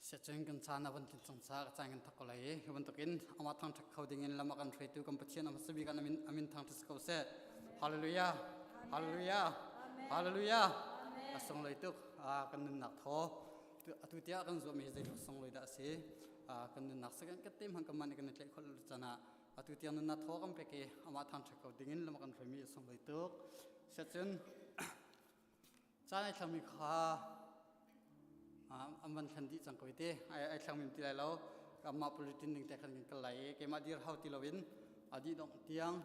Siacun kan caan a van tlin cang caah caan kan thak ko lai i hi bantukin amah thangṭhat kho dingin lam a kan hruaitu kan Pathian a hmasa bik ah a min thangṭhat si ko seh. Hallelujah! Hallelujah! Hallelujah! A sunglawi tuk kan nunnak thaw. Atu tiah kan zuahmi hi zeitluk sunglawi dah a si. Kan nunnak second kan te hmanh kan mah nih kan i tlaih khawh lo can ah atu tiang nunnak thaw kan pek i amah thangṭhat ko dingin lam a kan hruaimi a sunglawi tuk. Siacun Caan ai thlangmi kha an van thlen dih cang ko i ti ai thlangmi ti lai lo. Amah politin ning te khan kan kal lai i keimah dir hau ti loin a dih dongh tiang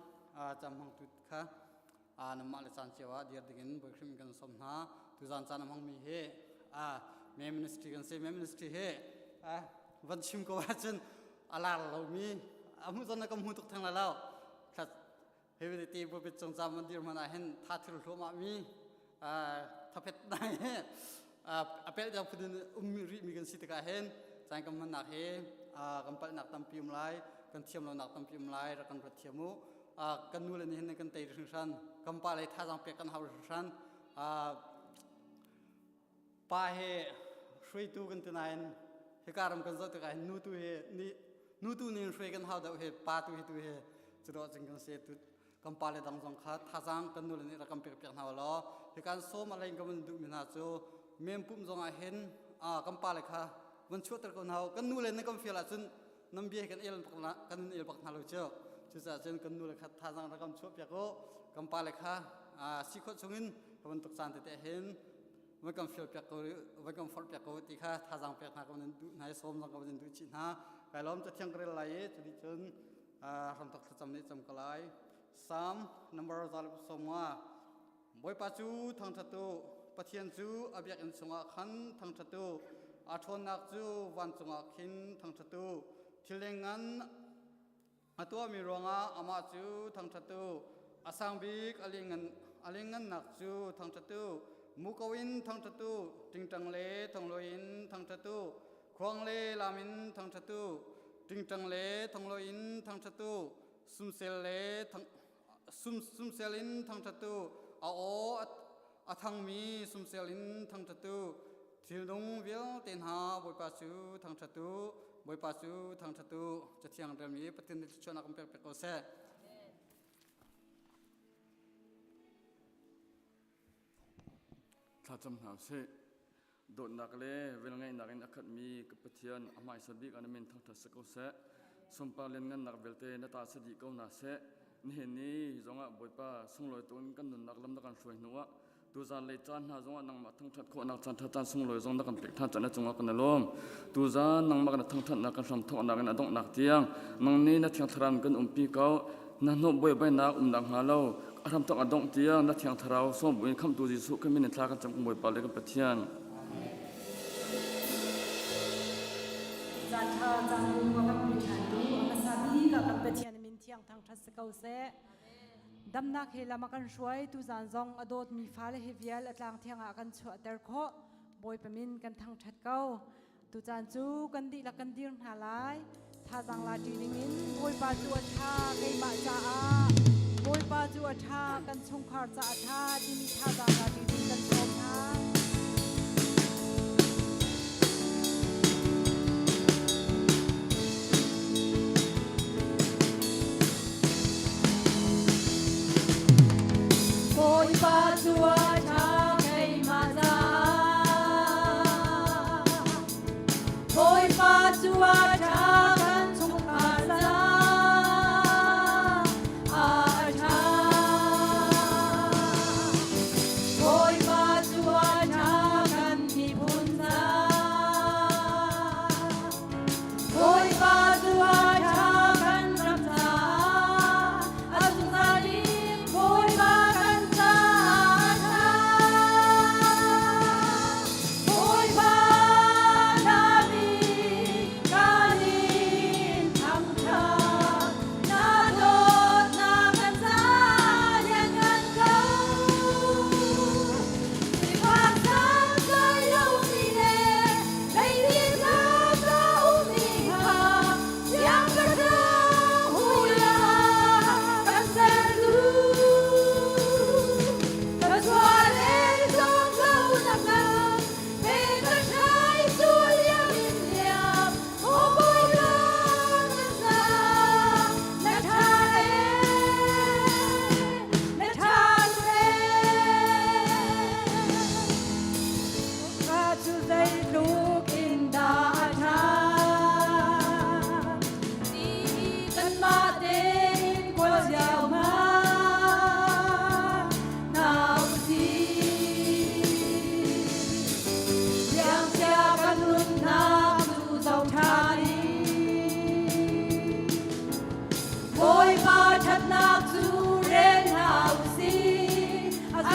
cam hmangtu kha nanmah le caan cio ah dir dingin Bawi Khrih kan sawm hna. Tuzaan caan a hmangmi hi me ministry kan si. Me ministry hi van chim ko ahcun a lar lomi a hmuh zon na kan hmu tuk theng lai lo. Hi ti pulpit cung cam an dir hmanh ah hin tha thil hluahmah mi thaphet nai a pelh deuh phun in um rih mi kan si tikah hin caan kan hmannak hi kan palhnak tampi um lai, kan thiam lonak tampi um lai, rak kan ruat thiam u. Kan nu le nih hin kan tei hringhran, kan pa lei thazaang pek kan hau hringhran. Pa he hruaitu kan ti nain hika ram kan zoh tikah hin nu tu hi ni nu tu nih hruai kan hau deuh hi pa tu hi tu hi cu dawh cing kan si. Tu kan pa le dang zong kha thazaang kan nu le nih rak kan pek piak hna law hi kan sawm a lein kan van duh mi hna cu mem pum zong ah hin kan pa le kha van chuahter ko hna. Kan nu le nih kan fial ahcun nan bia hi kan el bak kan el bak hna lo cu. Cucaah cun kan nu le kha thazaang rak kan chuah piak u. Kan pa le kha si khawh chungin ka bantuk caan tete hin vai kan fial piak ko, vai kan forh piak ko ti kha thazaang pek hna ka van duh hna i sawm zong ka van duh chih hna. Kai lawm. Cathiang ka rel lai i cuti cun hramthok thlacam nih cam ka lai. Psalm number 150. Bawipa cu thangṭhat u, Pathian cu a biakinn chungah khan thangṭhat u, a ṭhawnnak cu vancung ah khin thangṭhat u. Thil ngan a tuahmi ruangah amah cu thangṭhat u, a sang bik a lianngannak cu thangṭhat u. Muko in thangṭhat u, ṭingṭang le thonglawi in thangṭhat u, khuang le lam in thangṭhat u, ṭingṭang le thonglawi in thangṭhat u, sumsel le sumsel in thangṭhat u, a aw a thangmi sumsel in thangṭhat u. Thilnung vialte hna, Bawipa cu thangṭhat u, Bawipa cu thangṭhat u. Cathiang relmi Pathian nih thluachuahnak kan pek piak ko seh. Thlacam hna usih. Dawtnak le velngeihnak in a khatmi ka Pathian, a hmaisa bik ah na min thangṭhat si ko seh. Sunpar lianngannak vialte na ta si dih ko hna seh. Nihin ni zongah Bawipa sunglawi tuk in kan nunnak lam na kan hruai hnu ah tuzan lei caan hna zongah nangmah thangṭhat khawhnak caan ṭha caan sunglawi zong na kan pek ṭhan caan na cungah kan i lawm. Tuzan nangmah na thangṭhatnak kan hramthawknak in a donghnak tiang nang nih na Thiang Thlarau in kan umpi ko. Na hnawh buaibainak umnak hnga lo a hramthawk a dongh tiang na Thiang Thlarau sawm buin Khamhtu Jesuh Khrih min in thla kan cam, kan Bawipa le kan Pathian. Caan ṭha caan um a kan pe ṭhantu a hmasa bik ah kan Pathian min thiang thangṭhat si ko seh. Damnak he lam a kan hruai tuzaan zong a dawtmi fale he vial a tlang thiang ah kan chuahter khawh. Bawipa min kan thangṭhat ko. Tucaan cu kan dihlak kan dir hna lai. Thazaang la ṭi dingin Bawipa cu a ṭha keimah caah, Bawipa cu a ṭha kan chungkhar caah a ṭha timi thazaang la ṭi ding kan sawm hna. Bawipa cu a ṭha keimah caah, Bawipa cu a ṭha kan chungkhar caah a ṭha. Bawipa cu a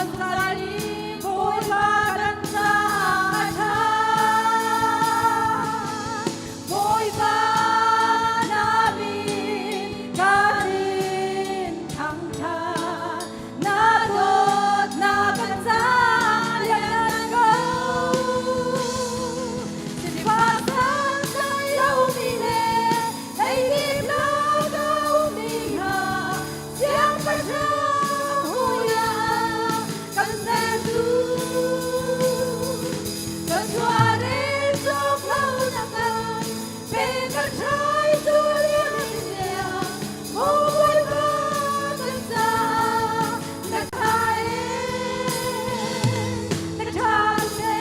Zungzal in Bawipa kan caah a ṭha. Bawipa na min kan in thangṭhat, na dawtnak kan caah lianngan ko. Sifak santlai lomi le leidip lo komi hna, Siangpahrang hawi ah kan sertu. Kan chuah cawk lo nak kan pe kan hrai tu lian maw Bawipa kan caah na ṭha ee, na ṭha tuk ee.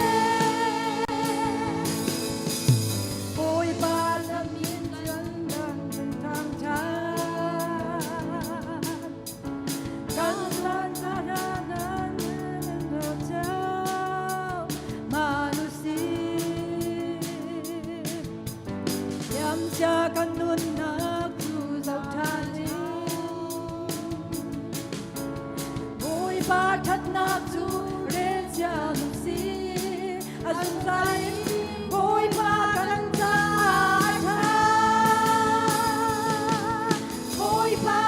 Bawipa na min cun kan thangṭhat. Kan Yamcha kan nunnak cu zoh ṭhan in Bawipa ṭhatnak cu rel thiam si a zungzal in Bawipa kan caah a ṭha. Bawipa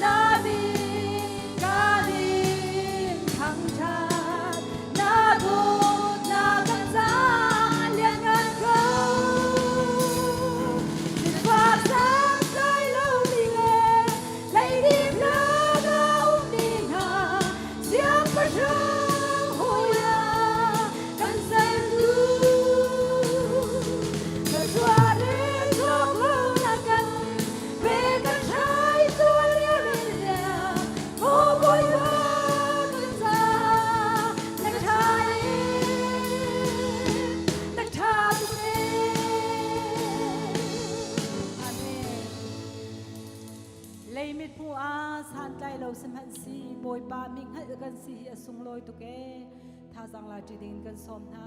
na min kan in thangṭhat, na dawtnak kan caah lianngan ko. Sifak santlai lomi le leidip nak a ummi hna, Siangpahrang hawi ah kan sertu. Thluachuah rel cawk lo na kan pe kan hrai tual liam maw Bawipa kan caah na ṭha ee, na ṭha tuk ee. Amen. Leimit hmu ah santlai lo sihmanh si Bawipa mi hngalh kan si hi a sunglawi tuk ee. Thazaang la ṭi ding in kan sawm hna.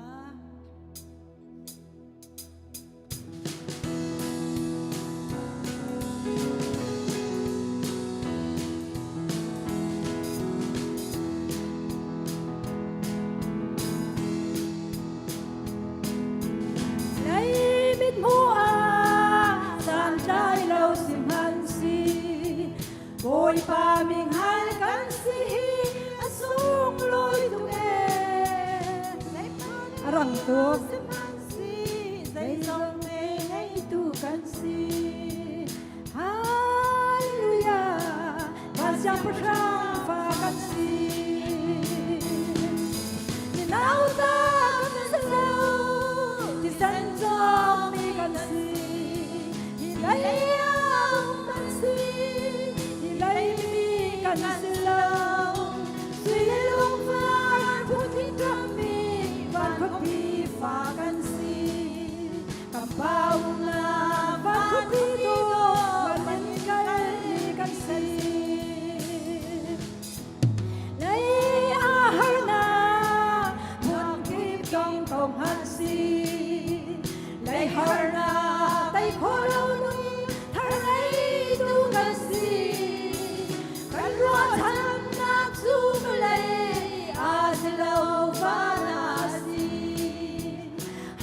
Lei mithmuh ah santlai lo sihmanhsi Bawipa minghal kan si hi a sunglawi tuk ee. A rang tuk. Zeizong ngeitu kan si. Hallelujah, Van siangpahrang fa kan si. Minauta kan si lo, thisen cawngmi kan si. Hi lei ah um kan si, hi lei mi kan si lo. Sui le lungvar phunthing ṭammi van khuapi fa kan si. Kan pa umnak van khuapi dawt van in kalmi kan si. Lei ah harnak hmunkip tong ko hmanh si. Lei harnak tei khawh lo nun thar ngeitu kan si. Kan ruahchannak cu vawlei aa si lo van ah a si.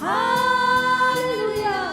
Hallelujah!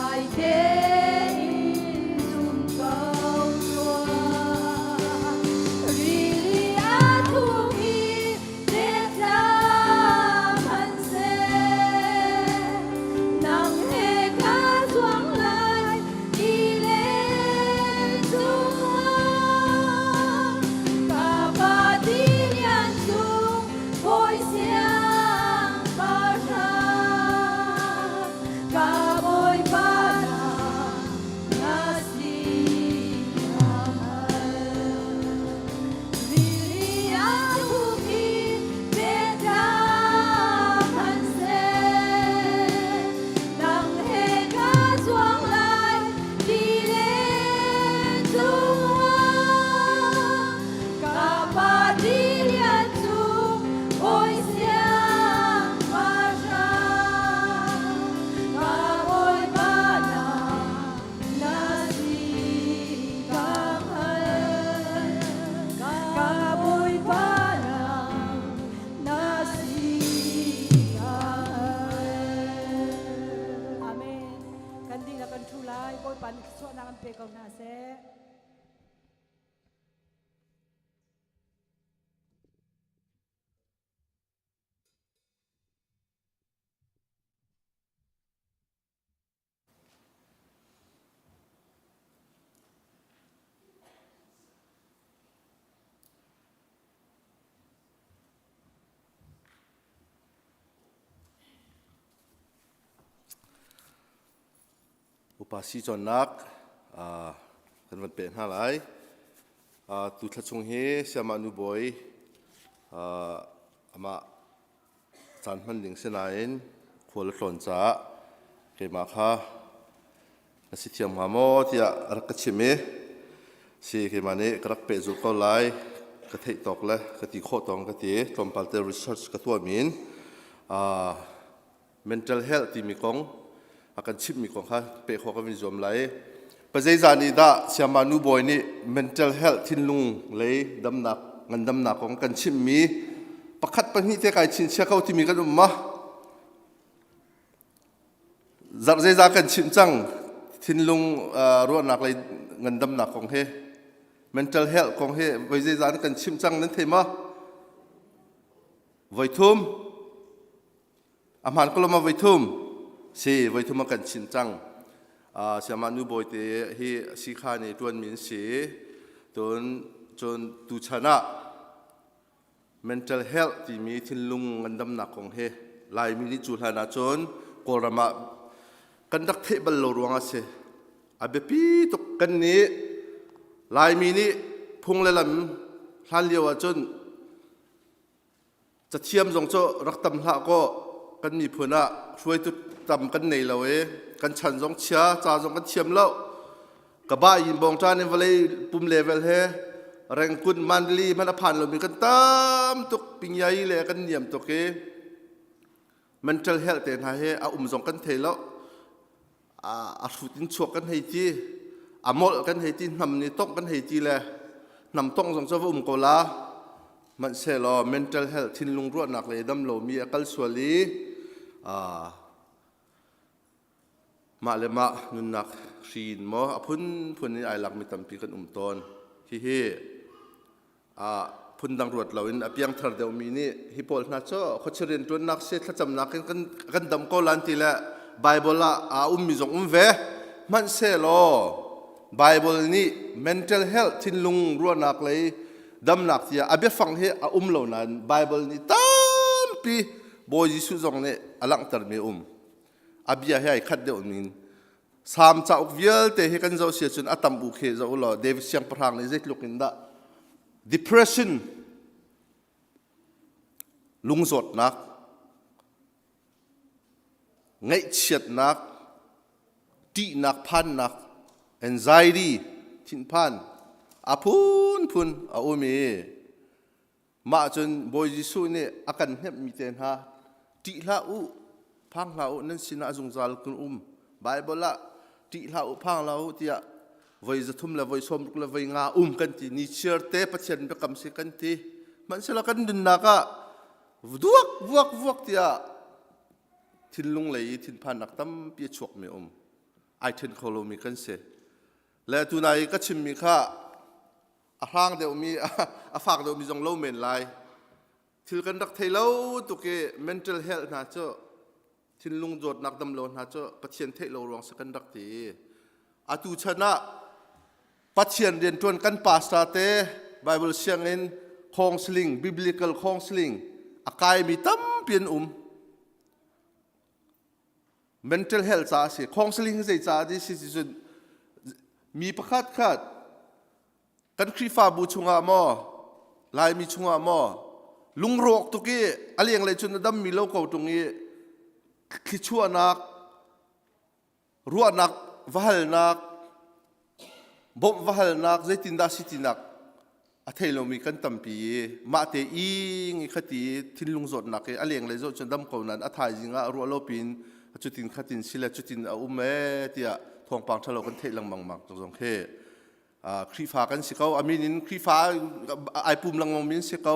Dai tein zum ko tuah. Rili a thuk i tetla hmanhseh, nang he ka zuang lai ti len cungah. Ka pa ti lian cung bawi siangpahrang, ka bawipa na na si ka hngalh. Rili a thuk i tetla hmanhseh, nang he ka zuang lai ti len cungah. Ka pa ti lian cung bawi siangpahrang, ka bawipa na na si ka hngalh. Ka bawipa na na si ka hngalh. Amen. Kan dihlak kan ṭhu lai. Bawipa nih thluachuahnak an pe ko hna seh. Upa si cawnnak kan van peh hna lai. Tu thla chung hi Siamah nu bawi amah caan hman ding si nain khual a tlawn caah keimah kha na si thiam hnga maw tiah a rak ka chim i si keimah nih ka rak pehzulh ko lai ka theih tawk le ka ti khawh tawng ka ti tlawmpal te research ka tuah min mental health timi kong a kan chimhmi kong kha peh khawh kan i zuam lai. Pazeizah nih dah Siama nu bawi nih mental health thinlung lei damnak ngandamnak kong kan chimhmi pakhat pahnih te kai chinchia ko timi kan um ma? Zarh zeizah kan chimh cang thinlung ruahnak lei ngandamnak kong hi mental health kong hi voi zeizah kan chimh cang nan thei ma? Voi thum A hmaan ko lo ma voi thum? Si, voi thum a kan chimh cang. Uh, Siamah nu bawi te hi sikha nih ṭuanmi an si. Cun, cun tuchan ah mental health timi thinlung ngandamnak kong hi Laimi nih cu hlan ahcun Kawlram ah kan rak theih bal lo ruang ah si. A biapi tuk kan nih Laimi nih phung le lam hlan lio ahcun Cathiam zong cu rak tam hlah kaw kan miphun ah hruaitu tam kan nei lo i kan chan zong chia ca zong kan thiam lo. Ka ba yin bawng ṭan in vawlei pum level he rengkun mandali hmanh a phan lomi kan tam tuk pingyai le kan niam tuk i mental health te hna hi a um zong kan thei lo. A hrut in chuak kan hei ti a molh kan hei ti hnam nih tongh kan hei ti le hnam tongh zong cu va um ko la hmanhsehlaw mental health thinlung ruahnak lei dam lomi a kal sual i mah le mah nunnak hri in maw a phunphun in ai lakmi tampi kan um tawn hihi phundang ruat loin a piangthar deuhmi nih hi pawl hna cu khuachia rianṭuannak si thlacamnak in kan kan dam ko lan ti le Bible ah aa ummi zong um ve hmanhsehlaw Bible nih mental health thinlung ruahnak lei damnak tiah a biafang hi a um lo nain Bible nih tampi Bawi Jesuh zong nih a langhtermi a um a bia hi ai khat deuh ning Salm cauk vialte hi kan zoh si ahcun a tam u khi zoh u law David siangpahrang nih zeitluk in dah depression lungzawtnak ngaihchiatnak ṭihnak phannak anxiety thinphan a phunphun a um i Mah cun Bawi Jesuh nih a kan hnemhmi te hna ṭih hlah u, phang hlah u, nan sinah a zungzal kun um. Baibal ah ṭih hlah u, phang hlah u tiah voi 300 le voi 60 le voi nga um kan ti. Ni chiar te Pathian biakam si kan ti. Hmanhsehlaw kan nunnak ah duak vuak vuak tiah thinlung lei i thinphannak tampi a chuakmi um. Ai ṭhen kho lomi kan si. Le tunai i ka chimmi kha a hrang deuhmi a fak deuhmi zong lo men lai. Thil kan rak thei lo tuk i mental health hna cu thinlung zawtnak damlo hna cu Pathian theih lo ruang si kan rak ti. Atu chan ah Pathian rianṭuan kan pastor te Bible sianginn counseling biblical counseling a kaimi tampi an um. Mental health ca a si. Counseling zei ca ti si cun mi pakhat khat kan Khrihfabu chungah maw Laimi chungah maw lungrawk tuk i a lenglei cun a dammi lo ko ṭung i thlichuahnak ruahnak va halnak bawmh va halnak zeitindah si tinak a thei lomi kan tampi i mah te ing i khati thinlung zawtnak i a lenglei zawt cun dam ko nain a thaizing ah ruah lo pin cutin khatin si le cutin a um ee tiah thawngpang ṭhalo kan theih lengmang mak zong khi Khrihfa kan si ko. A min in Khrihfa ai pum lengmang min si ko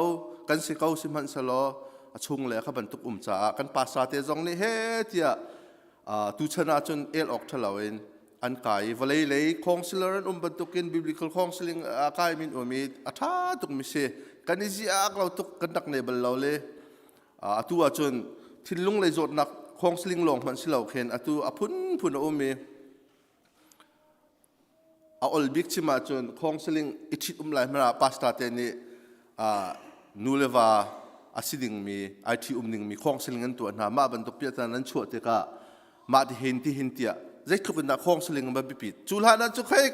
kan si ko sihmanhsehlaw a chung le kha bantuk um caah kan pastor te zong nih he tiah tuchan ah cun el awk ṭhalo in an kai i vawlei lei counselor an um bantukin biblical counseling a kai min um i a ṭha tuk mi si kan i ziak lo tuk kan rak nei bal lo le atu ahcun thinlung lei zawtnak counseling lawng hmanh si lo khin atu a phunphun a um i A ol bik chim ahcun counseling i ṭhit um lai hmanh ah pastor te nih nu le va a si dingmi ai ṭhi um dingmi counseling an tuah hna. Mah bantuk piahtana nan chuah tikah mah ti hin ti hin tiah zeitluk in dah counseling va biapit. Cu hlan ah cu khei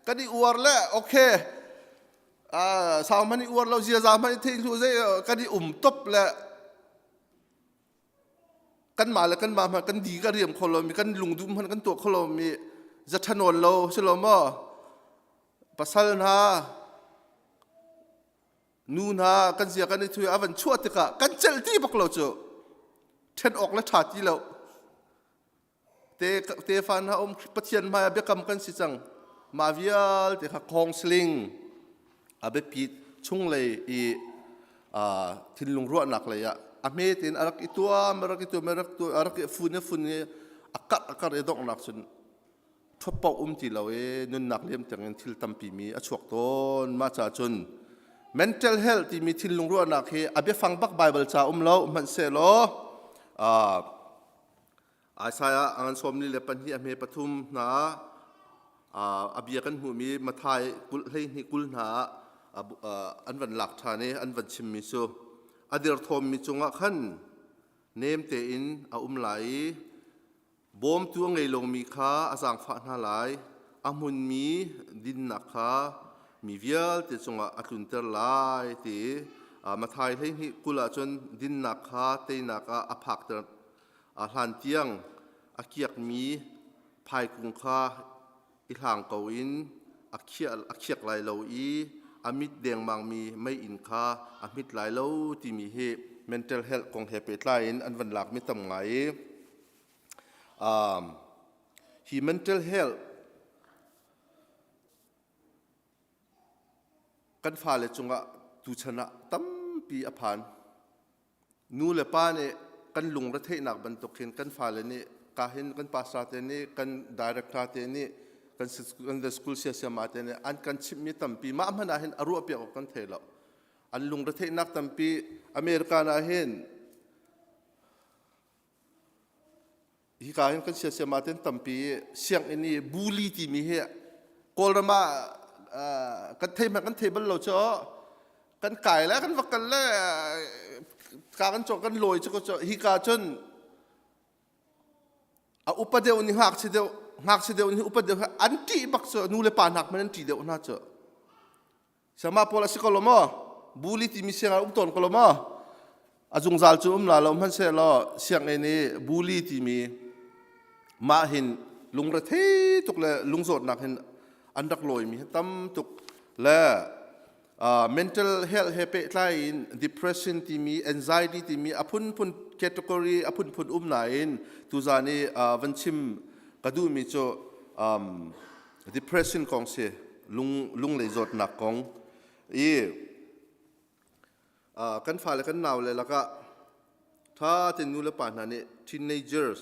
kan i uar le okay sau hmanh i uar lo ziaza hmanh i thei hlu zei kan i um top le Kanmah le kanmah hmanh kan di ka riam kho lomi kan lungdum hmanh kan tuah kho lomi zaṭhanawn lo si lo maw? Pasal hna nu hna kan zia kan i thui a van chuah tikah kan celh ti bak lo cu ṭhen awk le ṭha ti lo. Te tefa hna um Pathian hmai ah biakam kan si cang. Mah vialte kha counseling a biapit chunglei i thinlung ruahnak lei ah a hme tein a rak i tuam a rak i tuam a rak a rak i fun a fun i a karh a karh i donghnak cun ṭhuat um ti lo i nunnak liam tiangin thil tampi mi a chuak tawn. Mah caah cun mental health timi thinlung ruahnak hi a biafang bak Bible ca um lo hmanhsehlaw Isaiah a ngan 42 a hme pathum hna a bia kan hmuhmi Mathai kul 12 kul hna ah an van lak ṭhan i an van chimmi cu a derthawmmi cungah khan nem tein a um lai i bawmtu a ngei lomi kha a zaangfah hna lai a hmunmi dinnak kha mi vialte cungah a tlunter lai ti Mathai 12 kul ah cun dinnak kha teinak ah a phakter A hlan tiang a kiakmi phaikung kha i hlang ko in a khiak lai lo i a mit dengmangmi meiinn kha a hmit lai lo timi hi mental health kong he pehtlai in an van lakmi tam ngai i hi mental health kan fale cungah tuchan ah tampi a phan. Nu le pa nih kan lungretheihnak bantuk hin kan fale nih kahin kan pastor te nih kan director te nih kan kan school siasiama te nih an kan chimhmi tampi mah hmanh ah hin a ruah piak awk kan thei lo. An lungretheihnak tampi America ah hin Hika hin kan siasiam ah ten tampi sianginn i bully timi hi Kawlram ah kan thei hmanh kan thei bal lo cu kan kai le kan va kal le ka kan cawk kan lawi cu hika cun a upa deuh nih ngakchia deuh ngakchia deuh nih upa deuh an ṭih bak cu nu le pa hnak hmanh an ṭih deuh hna cu Siamah pawl a si ko lo maw? Bully timi siang ah um tawn ko lo maw? A zungzal cu um la lo hmanhsehlaw sianginn i bully timi mah hin lungrethei tuk le lungzawtnak hin an rak lawimi hi tam tuk le uh, mental health he pehtlai in depression timi anxiety timi a phunphun category a phunphun um nain tuzan i uh, van chim ka duhmi cu um, depression kong si lung lunglei zawtnak kong i kan fale kan nau le lakah tha ten nu le pa hna nih teenagers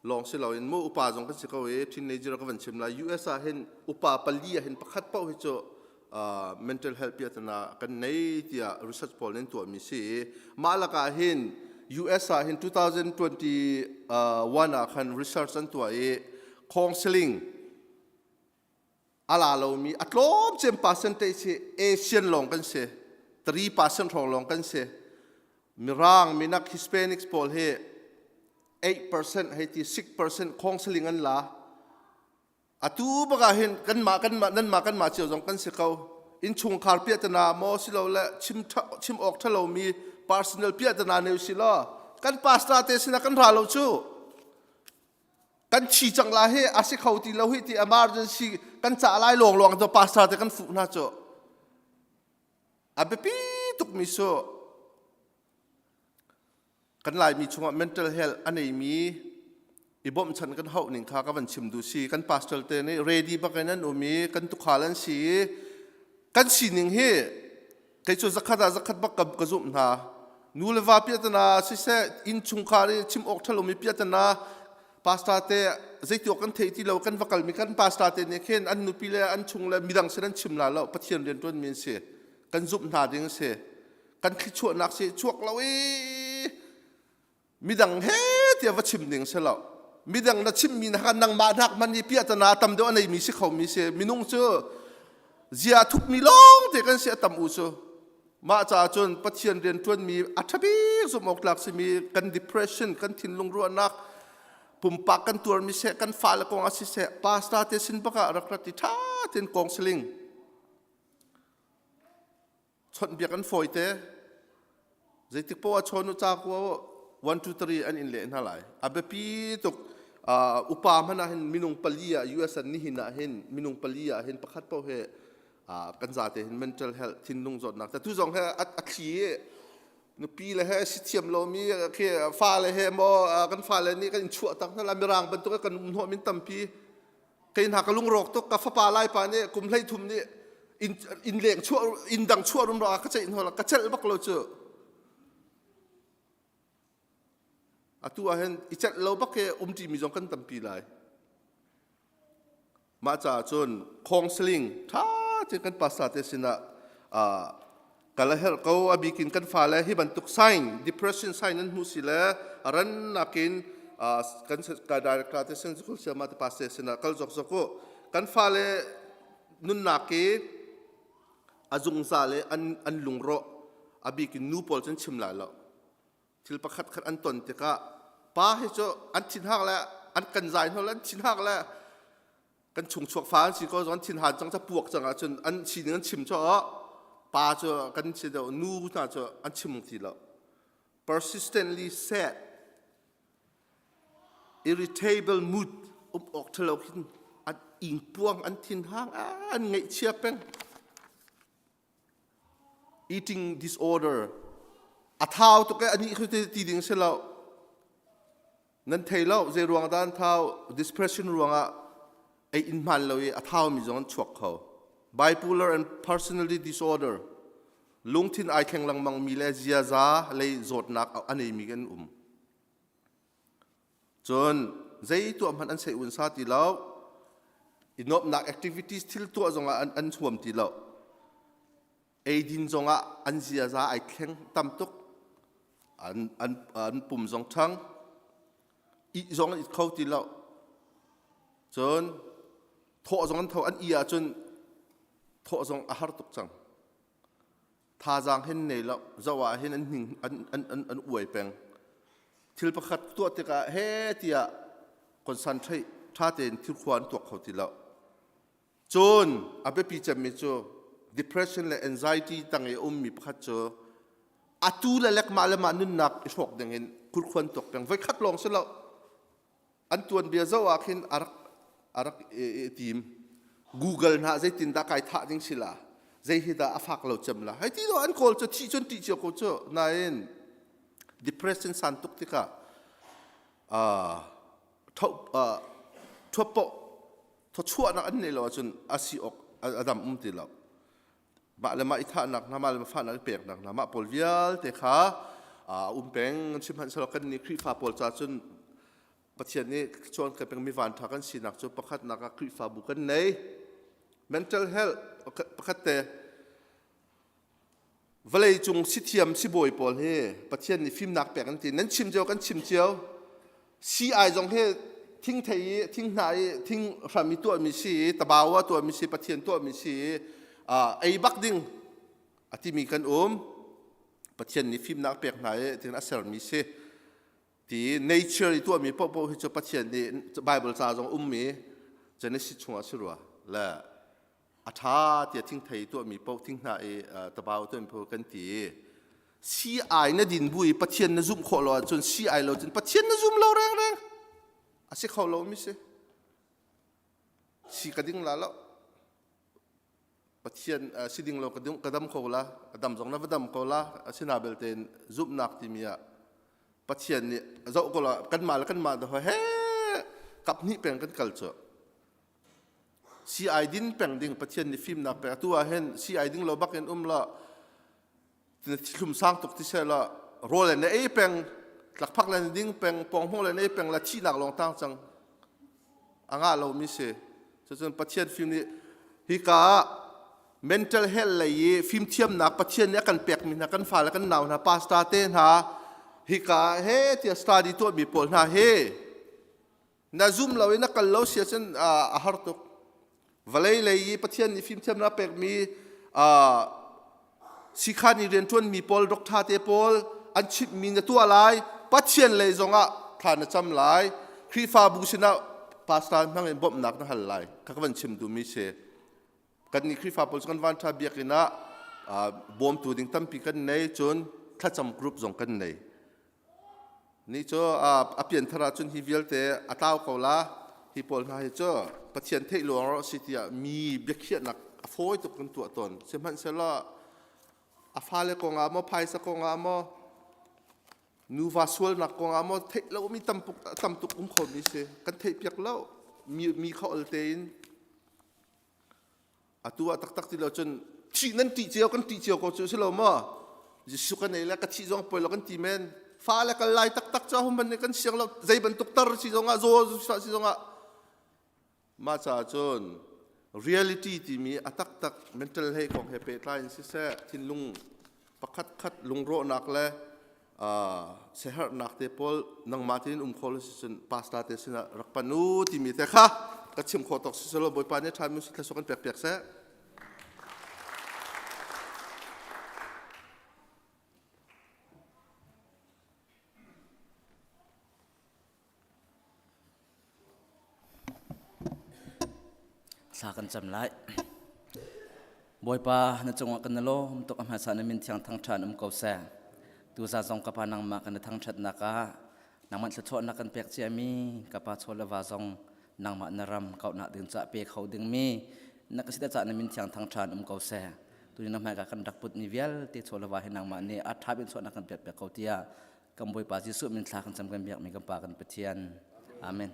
Lawng si loin mu upa zong kan si ko i teenager ka van chim lai. US ah hin upa pali ah hin pakhat paoh hi cu uh, mental health piatana kan nei tiah research pawl nih an tuahmi si i mah lakah hin US ah hin 2021 ah khan research an tuah i counseling a la lomi a tlawm cem percentage hi Asian lawng kan si 3% hrawng lawng kan si Mirang minak Hispanics pawl hi 8% hei ti 6% counseling an la atu bak ah hin kanmah kanmah nanmah kanmah cio zong kan si ko innchungkhar piahtana maw silole chim chim awk ṭhalomi personal piahtana ne si law kan pastor te sinah kan ra lo cu kan thi cang la hi a si kho ti lo hi ti emergency kan cah lai lawng lawng to pastor te kan fuh hna cu a biapi tukmi su kan laimi chungah mental health a neimi i bawmhchan kan hauh ning kha ka van chim duh si kan pastor te nih ready bak in an um i kan tukhal an si i kan sining hi kei cu zakhat ah zakhat bak ka, ka zumh hna nu le va piahtana siseh innchungkhar i chim awk ṭhalomi piahtana pastor te zeiti awk kan thei ti lo kan va kalmi kan pastor te nih khin an nupi le an chung le midang sin an chim la lo pathian rian ṭuanmi an si kan zumh hna ding a si kan thlichuahnak si chuak lo i midang he tiah va chim ding si lo midang na chimmi na kan nangmah hnak man i piahtana tam deuh a neimi si khomi si minung cu zia thupmi lawng te kan si a tam u cu mah caah cun pathian rian ṭuanmi a ṭhabik zumh awk tlak simi kan depression kan thinlung ruahnak pumpak kan tuarmi seh kan fale kong ah siseh pastor te sin bak ah rak rat i ṭha tein counseling chawnhbiak an fawi te zeitik poah chawn u ca kua 1 2 3 an in leh hna lai a biapi tuk uh, upa hmanh ah hin minung pali ah US an nihin ah hin minung pali ah hin pakhat paoh he uh, kan zate hin mental health thinlung zawtnak ta tu zong he a thli nupi le he si thiam lomi khi fa le he maw kan fa le nih kan in chuah tak hna la mirang bantuk kan um hnawh min tampi Kei hna ka lungrawk tuk ka fapa laipa nih kum 13 nih inn inn leng chuah inn dang chuah rumro ah ka ceih hnu ka celh bak lo cu atu ah hin i celh lo bak he um ṭimi zong kan tampi lai mah caah cun counseling ṭha tein kan pastor te sinah kal a herh ko a bikin kan fale hi bantuk sign depression sign an hmuh si le a rannak in kan ka director te sen zukul siama te pastor sinah kal zok zok u kan fale nunnak i a zungzal i an an lungrawh a bikin nu pawl cun chim lai lo thil pakhat khat an ton tikah pa hi cu an thinhak le an kan zai hnu le an thinhak le kan chung chuak fa an si ko zong thin han cang ca puak cang ahcun an sining an chim cho pa cu kan si deuh nu hna cu an chim ti lo persistently sad irritable mood um awk thalo khin an ingpuang an thin hang an ngaihchia peng eating disorder a thau tuk e ani khu ti ding si lo Nan thei lo zei ruang dah an thau depression ruangah ei in hmaan lo i a thaumi zong an chuak kho. Bipolar and personality disorder lungthin ai thleng lengmang mi le ziaza lei zawtnak a neimi kan um. Cun zei tuah hmanh an sei un sa ti lo. I nuamhnak activities thil tuah zongah an, an huam ti lo. Eidin zongah an ziaza ai thleng tam tuk. An, an, an pum zong ṭhang. Ih zong an it kho ti lo. Cun thawh zong an tho an i ahcun thawh zong a har tuk cang. Thazaang hin nei lo. Zoh ah hin an hning an, an, an, an uai peng. Thil pakhat tuah tikah he tiah concentrate ṭha tein thil khua an tuak kho ti lo. Cun a biapi cemmi cu depression le anxiety tang i a ummi pakhat cu atu le lek mah le mah nunnak i hrawk dingin khurkhuan tuak peng voikhat lawng si lo an tuanbia zoh ah khin a rak a rak i tim Google hna zeitin dah kai thah ding si la zei hi dah a fak lo cem la hei ti do an kawl cu thi cun ti cio ko cu nain depression san tuk tikah tho thuappoh thawchuahnak an neih lo ahcun a si awk a dam um ti lo mah le mah i thahnak hna mah le mah fahnak i peknak hna mah pawl vialte kha a um peng sihmanhsehlaw kan nih Khrihfa pawl ca cun Pathian nih chuan kan peng mi vanṭha kan sinak cu pakhatnak ah Khrihfabu kan nei. Mental health pakhat te vawlei cung sithiam sibawi pawl hi Pathian nih fimnak pek an ti. Nan chim cio kan chim cio. Sii zong hi thingthei i thinghnah i thing hram i tuahmi si i tabawa tuahmi si Pathian tuahmi si i ei bak ding a timi kan um. Pathian nih fimnak pek hna i tin a sermi si. Ti nature i tuahmi paohpaoh hi cu Pathian nih Bible ca zong ummi Genesis chungah si rua le a ṭha tiah thingthei tuahmi paoh thinghnah i tabau tuahmi paoh kan ti si ai na din bu i Pathian na zumh khawh lo ahcun si ai lo cun Pathian na zum lo rengreng a si kho lo mi si si ka ding la lo Pathian si ding lo ka dam ko la ka dam zong na va dam ko la asina belte zumhnak timi ah Pathian nih zoh ko la kanmah le kanmah dah he kap hnih peng kan kal cu si ai din peng ding Pathian nih fimnak pek atu ah hin si ai ding lo bak in um la thlum sang tuk ti se la rawl le na ei peng tlakphak le na ding peng pawng le na ei peng la thihnak lawng tang cang a ngah lomi si cucun Pathian fim nih hika ah mental health lei i fimthiamnak Pathian nih a kan pekmi hna kan fale kan nau hna pastor te hna hika he tiah study tuahmi pawl hna hi na zum lo i na kal lo si ahcun a har tuk vawlei lei i Pathian nih fimthiamnak pekmi sikhan i rianṭuanmi pawl doctor te pawl an chimhmi na tuah lai Pathian lei zongah thla na cam lai Khrihfabu sinah pastor hmang in bawmhnak na hal lai kha ka van chim duhmi si kannih Khrihfa pawl cu kan van ṭha biakinn ah bawmtu ding tampi kan nei cun thlacam group zong kan nei Ni cu a pianthar ahcun hi vialte a tlau ko la. Hi pawl hna hi cu Pathian theih luang rawh si tiah mi biakhiahnak a fawi tuk kan tuah tawn. Sihmanhsehlaw a fale kongah maw, phaisa kongah maw, nuva sualnak kongah maw theih lomi tam tuk um khomi si. Kan theihpiak lo. Mi, mi kha ol tein Atu ah taktak ti lo cun thih nan ṭih cio kan ṭih cio ko cu si lo maw? Jesuh kan ei le ka thih zong poi lo kan ti men. Fa le kal lai taktak cu hum ban kan siang lo zei bantuk tar si zongah zaw si zongah mah caah cun reality timi a taktak mental hei kong he pehtlai in siseh thinlung pakhat khat lungrawhnak le siaherhnak te pawl nangmah tein um kho lo si cun pastor te sinah rak pan u timi te kha ka chim khawh tawk si selaw Bawipa nih ṭha mi thluachuah kan pek piak seh. Thla kan cam lai. Bawipa na cungah kan i lawm tuk a hmasa na min thiang thangṭhan um ko seh. Tuza zong ka pa nangmah kan i thangṭhatnak ah nangmah thluachuahnak kan pek ciami ka pa chaw le va zong nangmah na ram kauhnak ding caah pe kho dingmi na ka sita caah na min thiang thangṭhan um ko seh. Tuni na hmaika kan rak putmi vialte chaw le va hi nangmah nih a ṭha bin chuahnak kan pek piak ko tiah kan Bawipa Jesuh min thla kan cam kan biakmi kan Pa kan Pathian. Amen.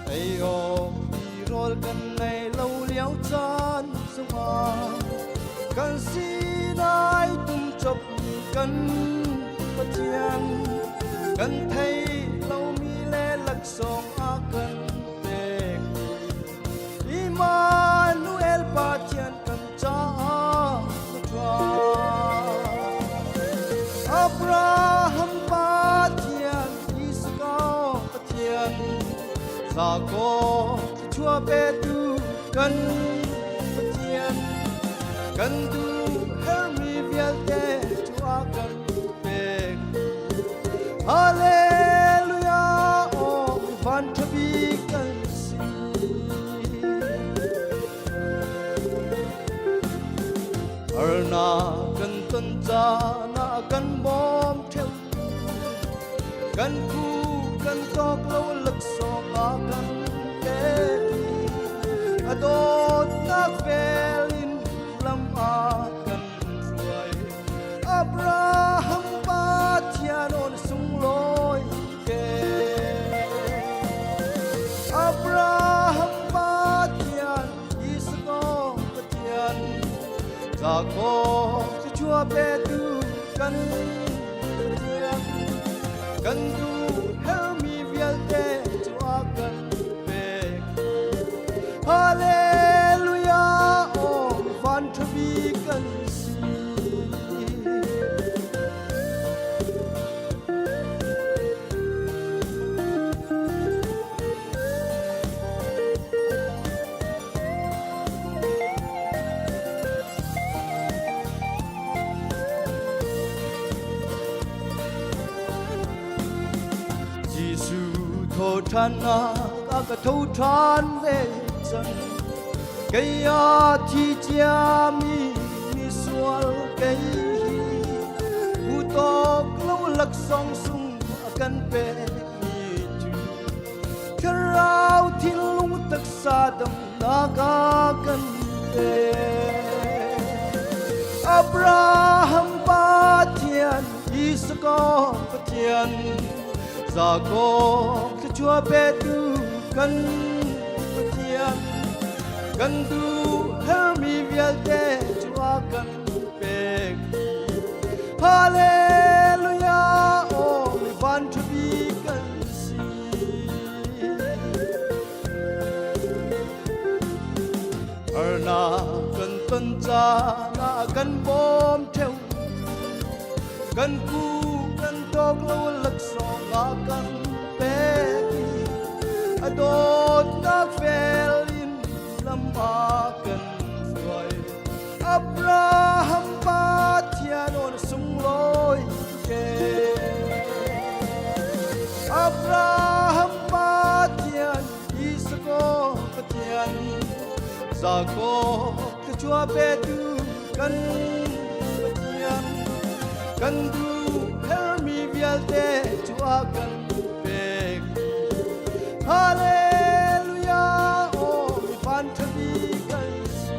Ei awk tirawl kan ngei lo lio caan zongah kan sinai tum chop mi kan Pathian kan thei lomi le laksawng a kan pek Immanuel Pathian kan caah na ṭha Abraham Pathian Isaac Pathian Jacob thluachuah petu kan Pathian kan duh hermi vialte cu a kan pek Hallelujah oh mi van ṭha bik kan si. Harnak kan ton caan ah kan bawm ṭheu. Kan phu kan tawk lo laksawng a kan pek i a dawtnak vel in lam a kan hruai. Abraham Pathian on sunglawi ke. Abraham Pathian Isaac Pathian Jacob thluachuah petu kan Pathian kan duh hermi vialte cu a kan pek. Hallelujah, aw van ṭha bik kan si. Jesuh thawṭhannak a ka tho ṭhan ve cang. Kei a thi ciami misual kei hi hu tawk lo laksawng sung a kan pekmi cu thlarau thinlung taksa damnak a kan pek. Abraham Pathian, Isaac Pathian, Jacob thluachuah petu kan Pathian, kan duh hermi vialte cu a kan pek. Hallelujah, aw mi van ṭha bik kan si. Harnak kan ton caan ah kan bawm ṭheu. Kan ku kan tawk lo laksawng a kan pek i a dawtnak fel in lam a kan hruai. Abraham Pathian on sunglawi ke. Abraham Pathian Isaac Pathian Jacob thluachuah petu kan Pathian kan duh hermi vialte cu a kan pek. Hallelujah, aw mi van ṭha bik kan si.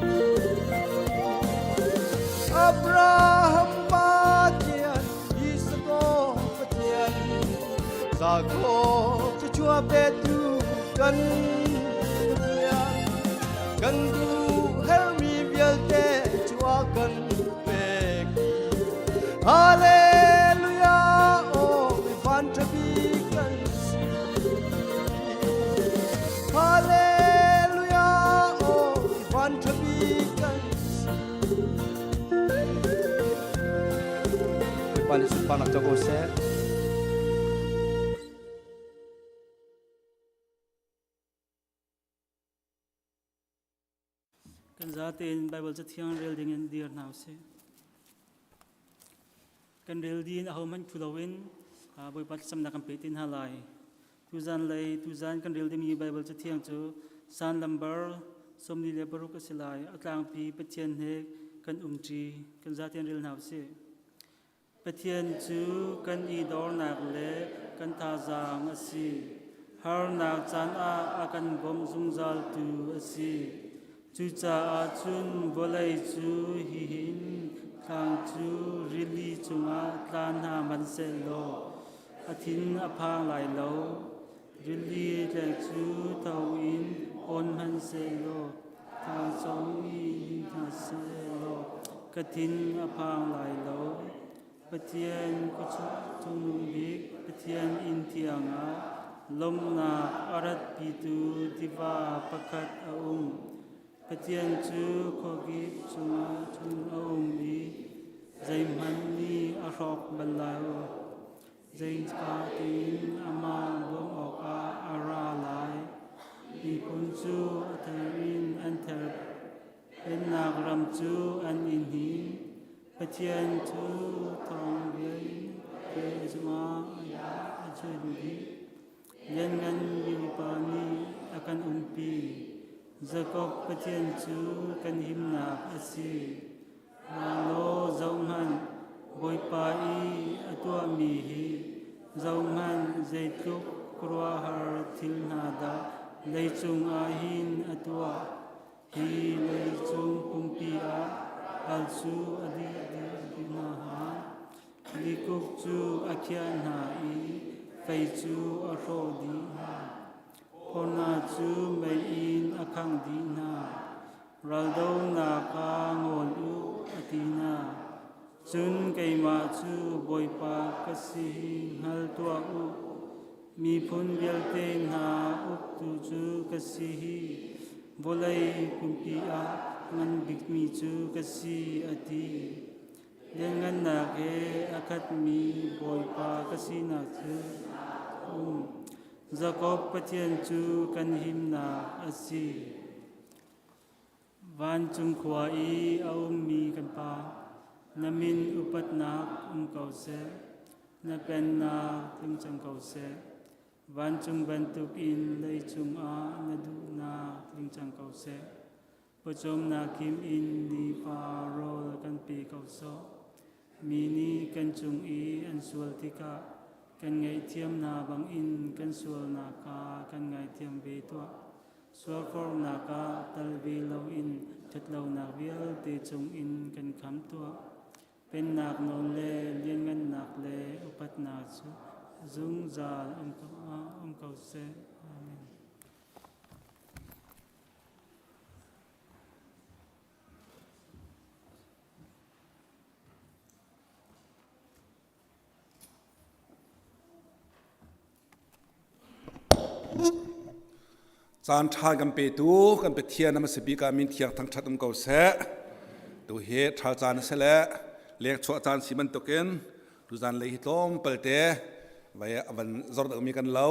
Abraham Pathian Isaac Pathian Jacob thluachuah petu kan Pathian kan duh hermi vialte cu a kan pek. Hallelujah, aw mi van ṭha bik kan si. Hallelujah, aw mi van ṭha bik kan si. Bawipa nih sunparnak co ko seh. Kan zatein Bible cathiang rel ding in dir hna usih. Kan rel din ahohmanh phu loin Bawipa thlacamnak kan pe te hna lai. Tuzan lei tuzan kan rel dingmi Bible cathiang cu San lambar 46 a si lai. A tlangpi Pathian he kan umṭi. Kan zatein rel hna usih. Pathian cu kan i dornak le kan thazaang a si. Harnak caan ah a kan bawmh zungzaltu a si. Cucaah cun vawlei cu hihin thlang cu rili cungah tla hna hmanhsehlaw a thin a phang lai lo. Rili tlek cu tho in awn hmanhsehlaw thangchong in hna sehlaw ka thin a phang lai lo. Pathian Cungnung Bik Pathian inn tiangah lawmhnak a ratpitu tiva pakhat a um. Pathian cu khuakip cungah cun a um i zeihmanh nih a hrawk bal lo. Zeicahtiin amah bawmh awkah a ra lai. Miphun cu a ther in an ther, pennak ram cu an i hnin. Pathian cu thawng vialte cungah a chun dih. Lianngan Bawipa nih a kan umpi. Jakob Pathian cu kan himnak a si. Bawipa i a tuahmi hi zohhmanh, zeitluk khuaruahhar thil hna dah leicung ah hin a tuah. Hi leicung pumpi ah ral cu a dih dih hna hnga. Likuk cu a khiah hna i fei cu a hrawh dih hna. Phorhna cu mei in a khangh dih hna. Raldohnak ah ngawl u, a ti hna. Cun keimah cu Bawipa ka si hi hngal tuah u. Miphun vialte hna uktu cu ka si hi vawlei pumpi ah ngan bikmi cu ka si, a ti. Lianngannak he a khatmi Bawipa ka sinak cu um. Jakob Pathian cu kan himnak a si. Vancung khua i a ummi kan Pa, na min upatnak um ko seh. Na pennak tlung cang ko seh. Vancung bantukin leicung ah na duhnak tling cang ko seh. Pawcawmnak kim in nifa rawl kan pe ko sawh. Mi nih kan cung i an sual tikah kan ngaihthiam hna bangin kan sualnak kha kan ngaithiam ve tuah. Sualforhnak ah tal ve loin ṭhatlonak vialte cungin kan khamh tuah. Pennak nawl le lianngannak le upatnak cu zungzal um ko seh. Amen. Caan ṭha kan petu kan Pathian a hmasa bik ah min thiang thangṭhat um ko seh. Tu hi ṭhal caan a si le lengchuah caan si bantukin tuzan lei hi tlawm palte vai a van zor deuhmi kan lo.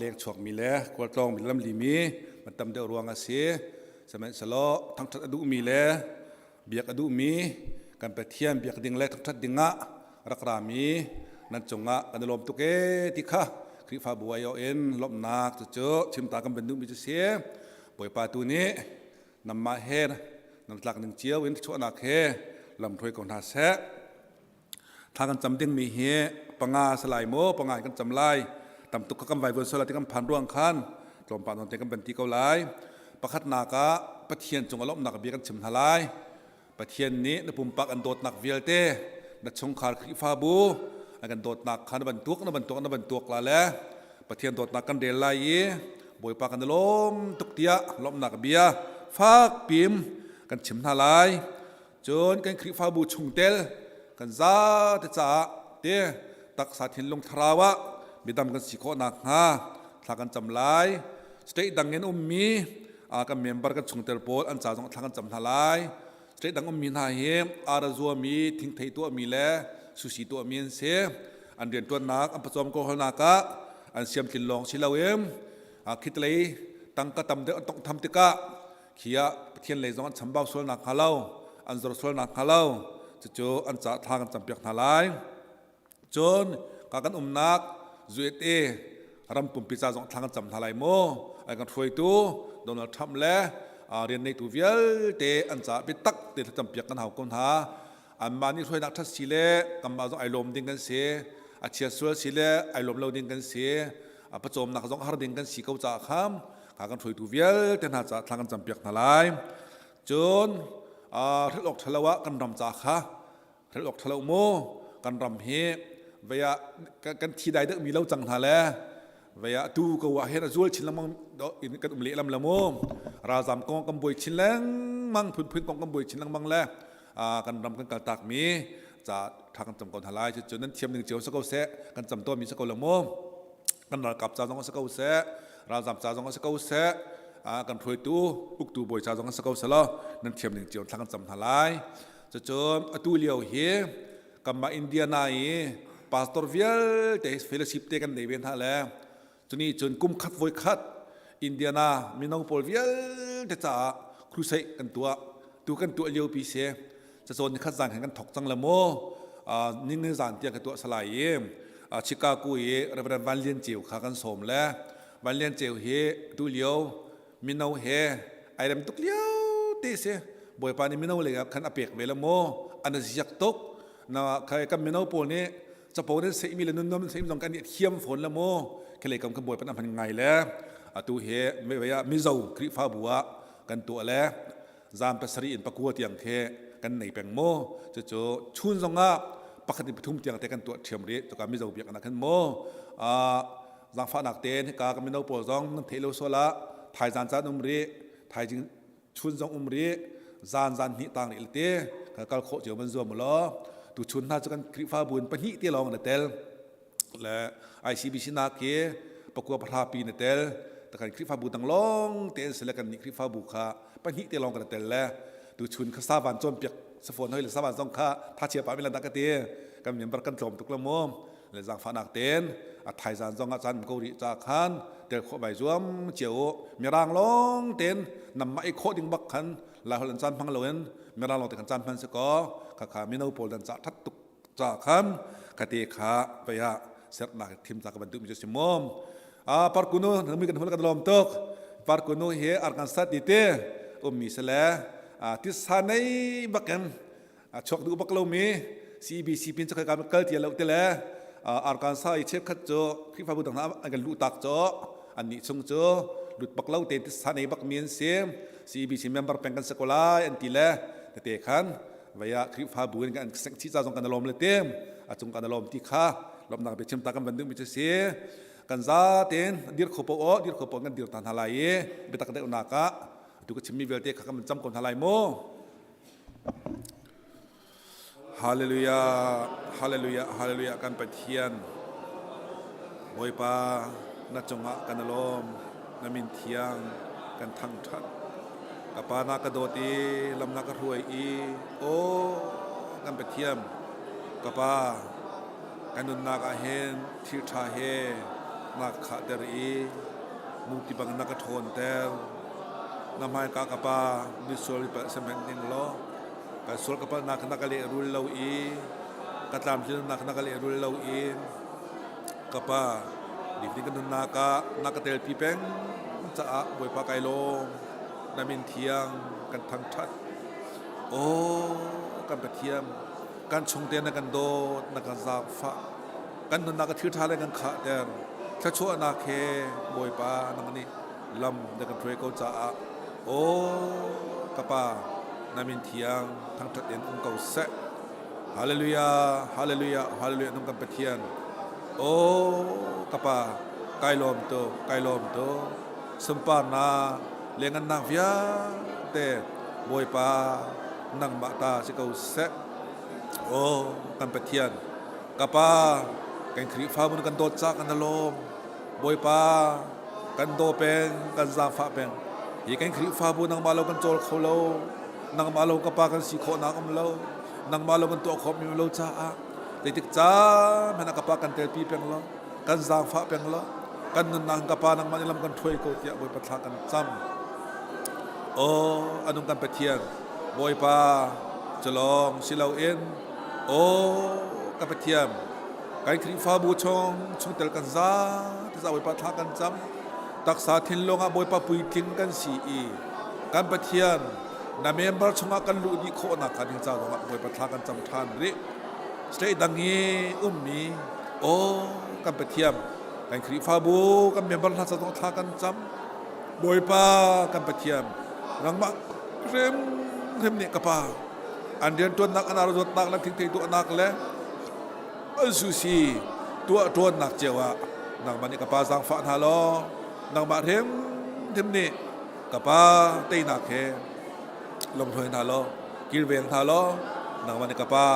Lengchuak mi le khualtlawng mi lamli mi man tam deuh ruang a si. Sihmanhsehlaw thangṭhat a duhmi le biak a duhmi kan Pathian biak ding le thangṭhat ding ah rak rami nan cungah kan i lawm tuk ee ti kha Khrihfabu aiawh in lawmhnak cucu chimta kan van duhmi cu si. Bawipa tu nih nanmah he nan tlak ning cio in chuahnak he lamhruai ko hna seh. Thla kan cam dingmi hi panga salai maw panga in kan cam lai tam tuk kha kan vaivuan sual ti kan phan ruang khan tlawmpal nawn te kan van ti ko lai. Pakhatnak ah Pathian cung a lawmhnak bia kan chim hna lai. Pathian nih na pumpak an dawtnak vialte na chungkhar Khrihfabu an kan dawtnak kha na van tuak na van tuak na van tuak la le Pathian dawtnak kan rel lai i Bawipa kan i lawm tuk tiah lawmhnak bia fak pim kan chim hna lai. Cun kan Khrihfabu chungtel kan zate caah te taksa thinlung thlarau ah midam kan si khawh nakhnga thla kan cam lai. State dang in ummi kan member kan chungtel pawl an ca zong thla kan cam hna lai. State dang ummi hna hi ara zuami, thingthei tuahmi le sushi tuahmi an si. An rianṭuannak, an pawcawm kawlhawlnak ah an siamtlin lawng si loin khitlei tangka tam deuh an tonghtham tikah khi ah Pathian lei zong an chambau sual nak hnga lo an zor sual nak hnga lo cucu an ca thla kan campiak hna lai cun ka kan umnak USA ram pumpi ca zong thla kan cam hna lai mu ai kan hruaitu Donald Trump le rian neitu vialte an ca biatak te thlacam piak kan hau ko hna anmah nih hruainak ṭhat si le kanmah zong ai lawm ding kan si a chia sual si le ai lawm lo ding kan si a pawcawmnak zong har ding kan si ko caah kham kha kan hruaitu vialte hna caah thla kan campiak hna lai cun hrelh awk ṭhalo ah kan ram ca kha hrelh awk ṭhalo mu kan ram hi vei ah kan thi dai deuh mi lo cang hna le vei ah tu ko ah hin a zual chin lengmang in kan um lehlam la mu ralzam kong kan buai chin lengmang phunphun kong kan buai chin lengmang le kan ram kan kaltak mi ca tha kan cam ko hna lai cucu nan thiam ning cio si ko seh kan cam tawn mi si ko lo mu kan ralkap ca zong si ko seh ralzam ca zong si ko seh kan hruaitu uktu bawi ca zong si ko seh law nan thiam ning cio thla kan cam hna lai cucu atu lio hi kanmah Indiana i pastor vialte fellowship te kan nei ve hna le cuni cun kum khat voi khat Indiana mino pawl vialte caah crusade kan tuah tu kan tuah lio pi si cacawn ni khat zan khan kan thok cang la mu ning ni zan tiang ka tuah salai i Chicago i Reverend Van Lian Ceu kha kan sawm le Van Lian Ceu hi tu lio mino he ai rem tuk lio te si Bawipa nih mino lei ah khan a pek ve la mu an ziak tuk. Na khai kan mino pawl nih capo nan seimi le nunnuam nan seimi zong kan i thiam fawn la mu. Khelei kam kan bawi pan a hman ngai le atu hi ah Mizo Khrihfabu ah kan tuah le zan pasarih in pakua tiang khi kan nei peng mu. Cucu chun zong ah pakhat in pathum tiang te kan tuah ṭhiam rih. Cuka Mizo biakinn ah khan mu. Zaangfahnak tein hika kan mino pawl zong nan theih lo sual ah thaizan caan um rih, thaizing chun zong um rih, zan zan hnih tang rih te kal khawh cio van zuam law tu chun hna cu kan Khrihfabu in pahnih te lawng na tel le ICBC nak khi pakua pahra pi na tel takan Khrihfabu dang lawng te an si le kan nih Khrihfabu kha pahnih te lawng kan tel le tu chun kha savan cawnpiak safawn hoi le savan zong kha tha chia pa mi lan dah ka ti kan member kan tlawm tuk la mu le zaangfahnak tein a thaizan zong ah caan ko rih ca khan tel khawh vai zuam cio u. Mirang lawng tein namah i khawh ding bak khan Lai holh an caan hmang loin mirang lawng te kan caan hman si kaw khakha mino pawl dan ca that tuk ca khan khate kha vei ah sernak thim ca ka ban duh mi cu si mom a parkunu nami kan hul kan lawm tuk parkunu hi Arkansas ti te ummi se le tisa nei bakin a chuak duh bak lomi CBC pin cu ka kal ti lo te le Arkansas i cheukhat cu Khrihfabu dang hna an kan luh tak cu annih chung cu lut bak lo te tisa nei bak mi an si CBC member peng kan si ko lai an ti le tete khan vaya Khrihfabu in kan seng chi ca zong kan lawm le te a cung kan lawm ti kha lawmnak bia chim ta kan van duh mi cu si kan za tein dir kho po o dir kho po kan dir ta hna lai i biatak deuh nak ah tu ka chimmi vialte kha kan cam ko hna lai mu Hallelujah, hallelujah, hallelujah kan Pathian. Bawipa na cungah kan lawm, na min thiang kan thangṭhat. Ka pa na ka dawt i lam na ka hruai i aw kan Pathian ka pa kan nunnak ah hin thil ṭha he na ka khahter i mupi bang na ka ṭhawnter. Na hmaika ka pa misual palh sihmanh ning law ka sual ka palhnak na ka lehrul lo i ka tlamtlinnak na ka lehrul lo i ka pa nitin ka nunnak ah na ka telpi peng caah Bawipa kai lawm na min thiang kan thangṭhat aw kan Pathian kan chungte na kan dawt na kan zaangfah kan nunnak a thil ṭha le kan khahter thluachuahnak he Bawipa nang nih lam na kan hruai ko caah aw ka pa na min thiang thangṭhat in um ko seh. Hallelujah, hallelujah, hallelujah nung kan Pathian. Aw ka pa kai lawm tu, kai lawm tu. Sunparnak le ngannak vialte Bawipa nangmah ta si ko seh. Aw kan Pathian, ka pa kan Khrihfabu kan dawt ca kan lawm. Bawipa kan daw peng, kan zaangfah peng. Hi kan Khrihfabu nangmah lo kan cawl kho lo. Nangmah lo ka pa kan si khawhnak um lo. Nangmah lo kan tuah khawh mi lo caah zeitik caan hmanh ah ka pa kan telpi peng lo, kan zaangfah peng lo. Kan nunnak ka pa nangmah nih lam kan hruai ko tiah Bawipa thla kan cam. Aw anung kan Pathian, Bawipa culawng si loin aw ka Pathian kan Khrihfabu chung chungtel kan za te za Bawipa thla kan cam taksa thinlung ah Bawipa puitling kan si i kan Pathian na member chungah kan luh dih khawhnak kha ding ca zongah Bawipa thla kan cam ṭhan rih state dang i ummi aw kan Pathian kan Khrihfabu kan member hna ca zong thla kan cam Bawipa kan Pathian nangmah hrim hrim nih ka pa an rianṭuannak an arzuatnak le thingthei tuahnak le an susi tuah ṭuannak cio ah nangmah nih ka pa zaangfah hna law nangmah hrim hrim nih ka pa teinak he lomhruai hna law kilveng hna law nangmah nih ka pa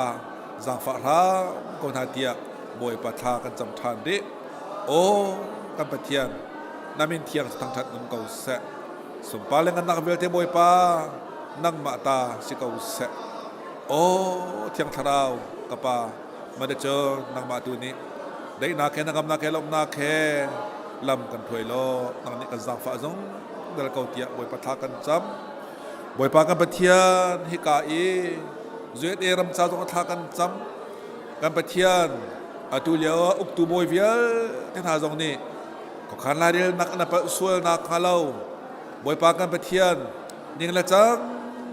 zaangfah hram ko hna tiah Bawipa thla kan cam ṭhan rih aw kan Pathian na min thiang thangṭhat nung ko seh sunpar le ngannak vialte Bawipa nangmah ta si ko seh aw thiang thlarau ka pa mane cu nangmah tu nih daihnak he nangamnak he lawmhnak he lam kan hruai law nang nih kan zaangfah zung dal ko tiah Bawipa thla kan cam Bawipa kan Pathian hika i USA ram ca zong thla kan cam kan Pathian atu lio uktu bawi vialte hna zong nih khuakhan lairelnak na palh sualnak hnga lo Bawipa kan Pathian ning le cang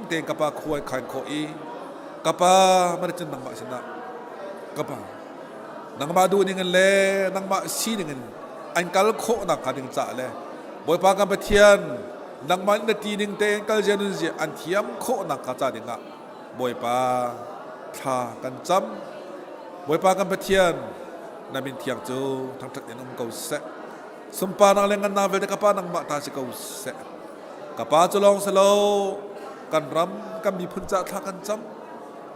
tein ka pa khua khan khawh i ka pa mana cun nangmah sinah. Ka pa nangmah duh ning in le nangmah sining in an kal khawh nak hnga ding caah le Bawipa kan Pathian nangmah na ti ning tein kal zia nun zia an thiam khawh nak hnga ca ding ah Bawipa thla kan cam. Bawipa kan Pathian na min thiang cu thangṭhat in um ko seh. Sunparnak le ngannak vialte ka Pa nangmah ta si ko seh. Ka Pa cu lawng si lo kan ram kan miphun ca thla kan cam.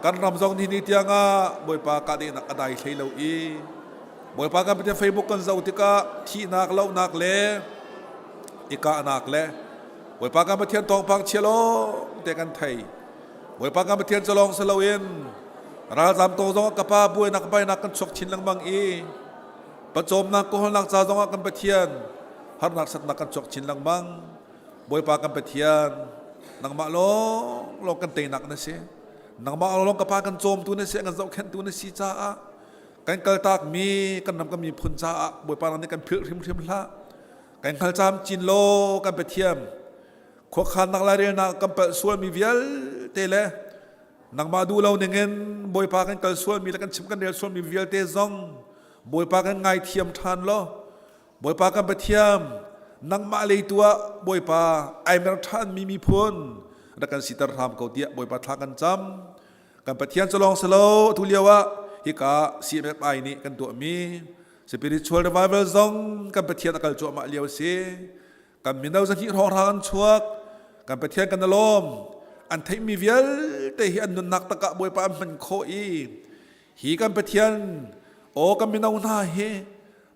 Kan ram zong ni ni tiangah Bawipa kahdaihnak a dai hlei lo i Bawipa kan Pathian Facebook kan zoh tikah thihnak lohnak le i kahnak le Bawipa kan Pathian thawngpang chia lawng te kan thei. Bawipa kan Pathian cu lawng si loin ralzam kong zongah ka pa buainak bainak kan chuak chin lengmang i pawcawmnak kawlnak ca zongah kan Pathian harnak satnak kan chuak chin lengmang. Bawipa kan Pathian nangmah lawng lawng kan teinak na si. Nangmah lawng ka pa kan cawmtu na si kan zohkhenhtu na si caah kan kaltakmi kan ram kan miphun caah Bawipa nang nih kan philh hrimhrim hlah. Kan hngal cam cin law kan Pathian khuakhannak lairelnak kan palh sualmi vialte le nangmah duh lo ningin Bawipa kan kal sualmi le kan chim kan rel sualmi vialte zong Bawipa kan ngaithiam ṭhan law Bawipa kan Pathian nangmah lei tu ah Bawipa ai mer ṭhanmi miphun rak kan siter hram ko tiah Bawipa thla kan cam kan Pathian cu lawng si lo atu lio ah hika CMFI nih kan tuahmi spiritual revival zong kan Pathian a kal cuahmah lio a si kan mino zahnih hrawnghrang an chuak kan Pathian kan lawm an theihmi vialte hi an nunnak takah Bawipa an hman khawh i hi kan Pathian aw kan mino hna hi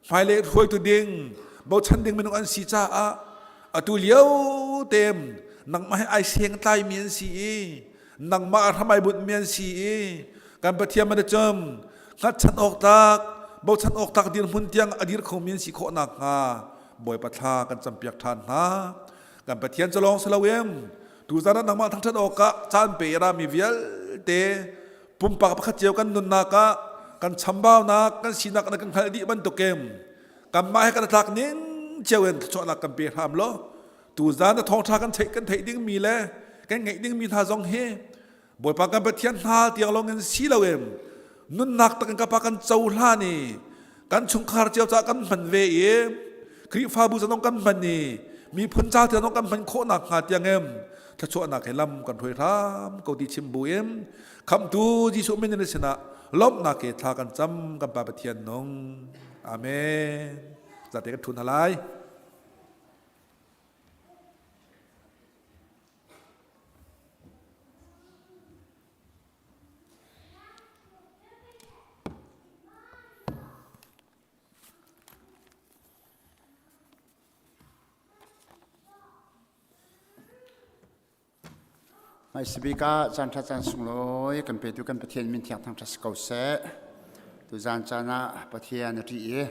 hmailei hruaitu ding bochan ding minung an si caah atu lio tem nangmah he ai seng tlaimi an si i nangmah a hram ai bunhmi an si i kan Pathian man cun hngatchan awk tlak bochan awk tlak dirhmun tiang a dir khomi an si khawh nakhnga Bawipa thla kan campiak ṭhan hna. Kan Pathian cu lawng si loin tuzan ah nangmah thangṭhat awkah caan pe i rami vialte pumpak pakhat cio kan nunnak ah kan chambaunak kan sinak na kan hngalh dih bantukin kanmah he kan tlak ning cio in thluachuahnak kan pe hram law tuzan na thawngṭha kan theih kan theih dingmi le kan ngeih dingmi hna zong hi Bawipa kan Pathian hna tiang lawng in si loin nunnak tak in ka pa kan cohlan i kan chungkhar cio caah kan hman ve i Khrihfabu ca zong kan hman i miphun ca tiang zong kan hman khawh nakhnga tiang in thluachuahnak he lam kan hruai hram ko ti chim bu in khamhtu Jesuh min in sinah lawmhnak he thla kan cam kan Pa Pathian nung amen zate kan thun halai Hmaisabik ah caanṭha caan sunglawi kan petu kan Pathian min thiang thangṭhat si ko seh. Tuzaan caan ah Pathian a ṭih i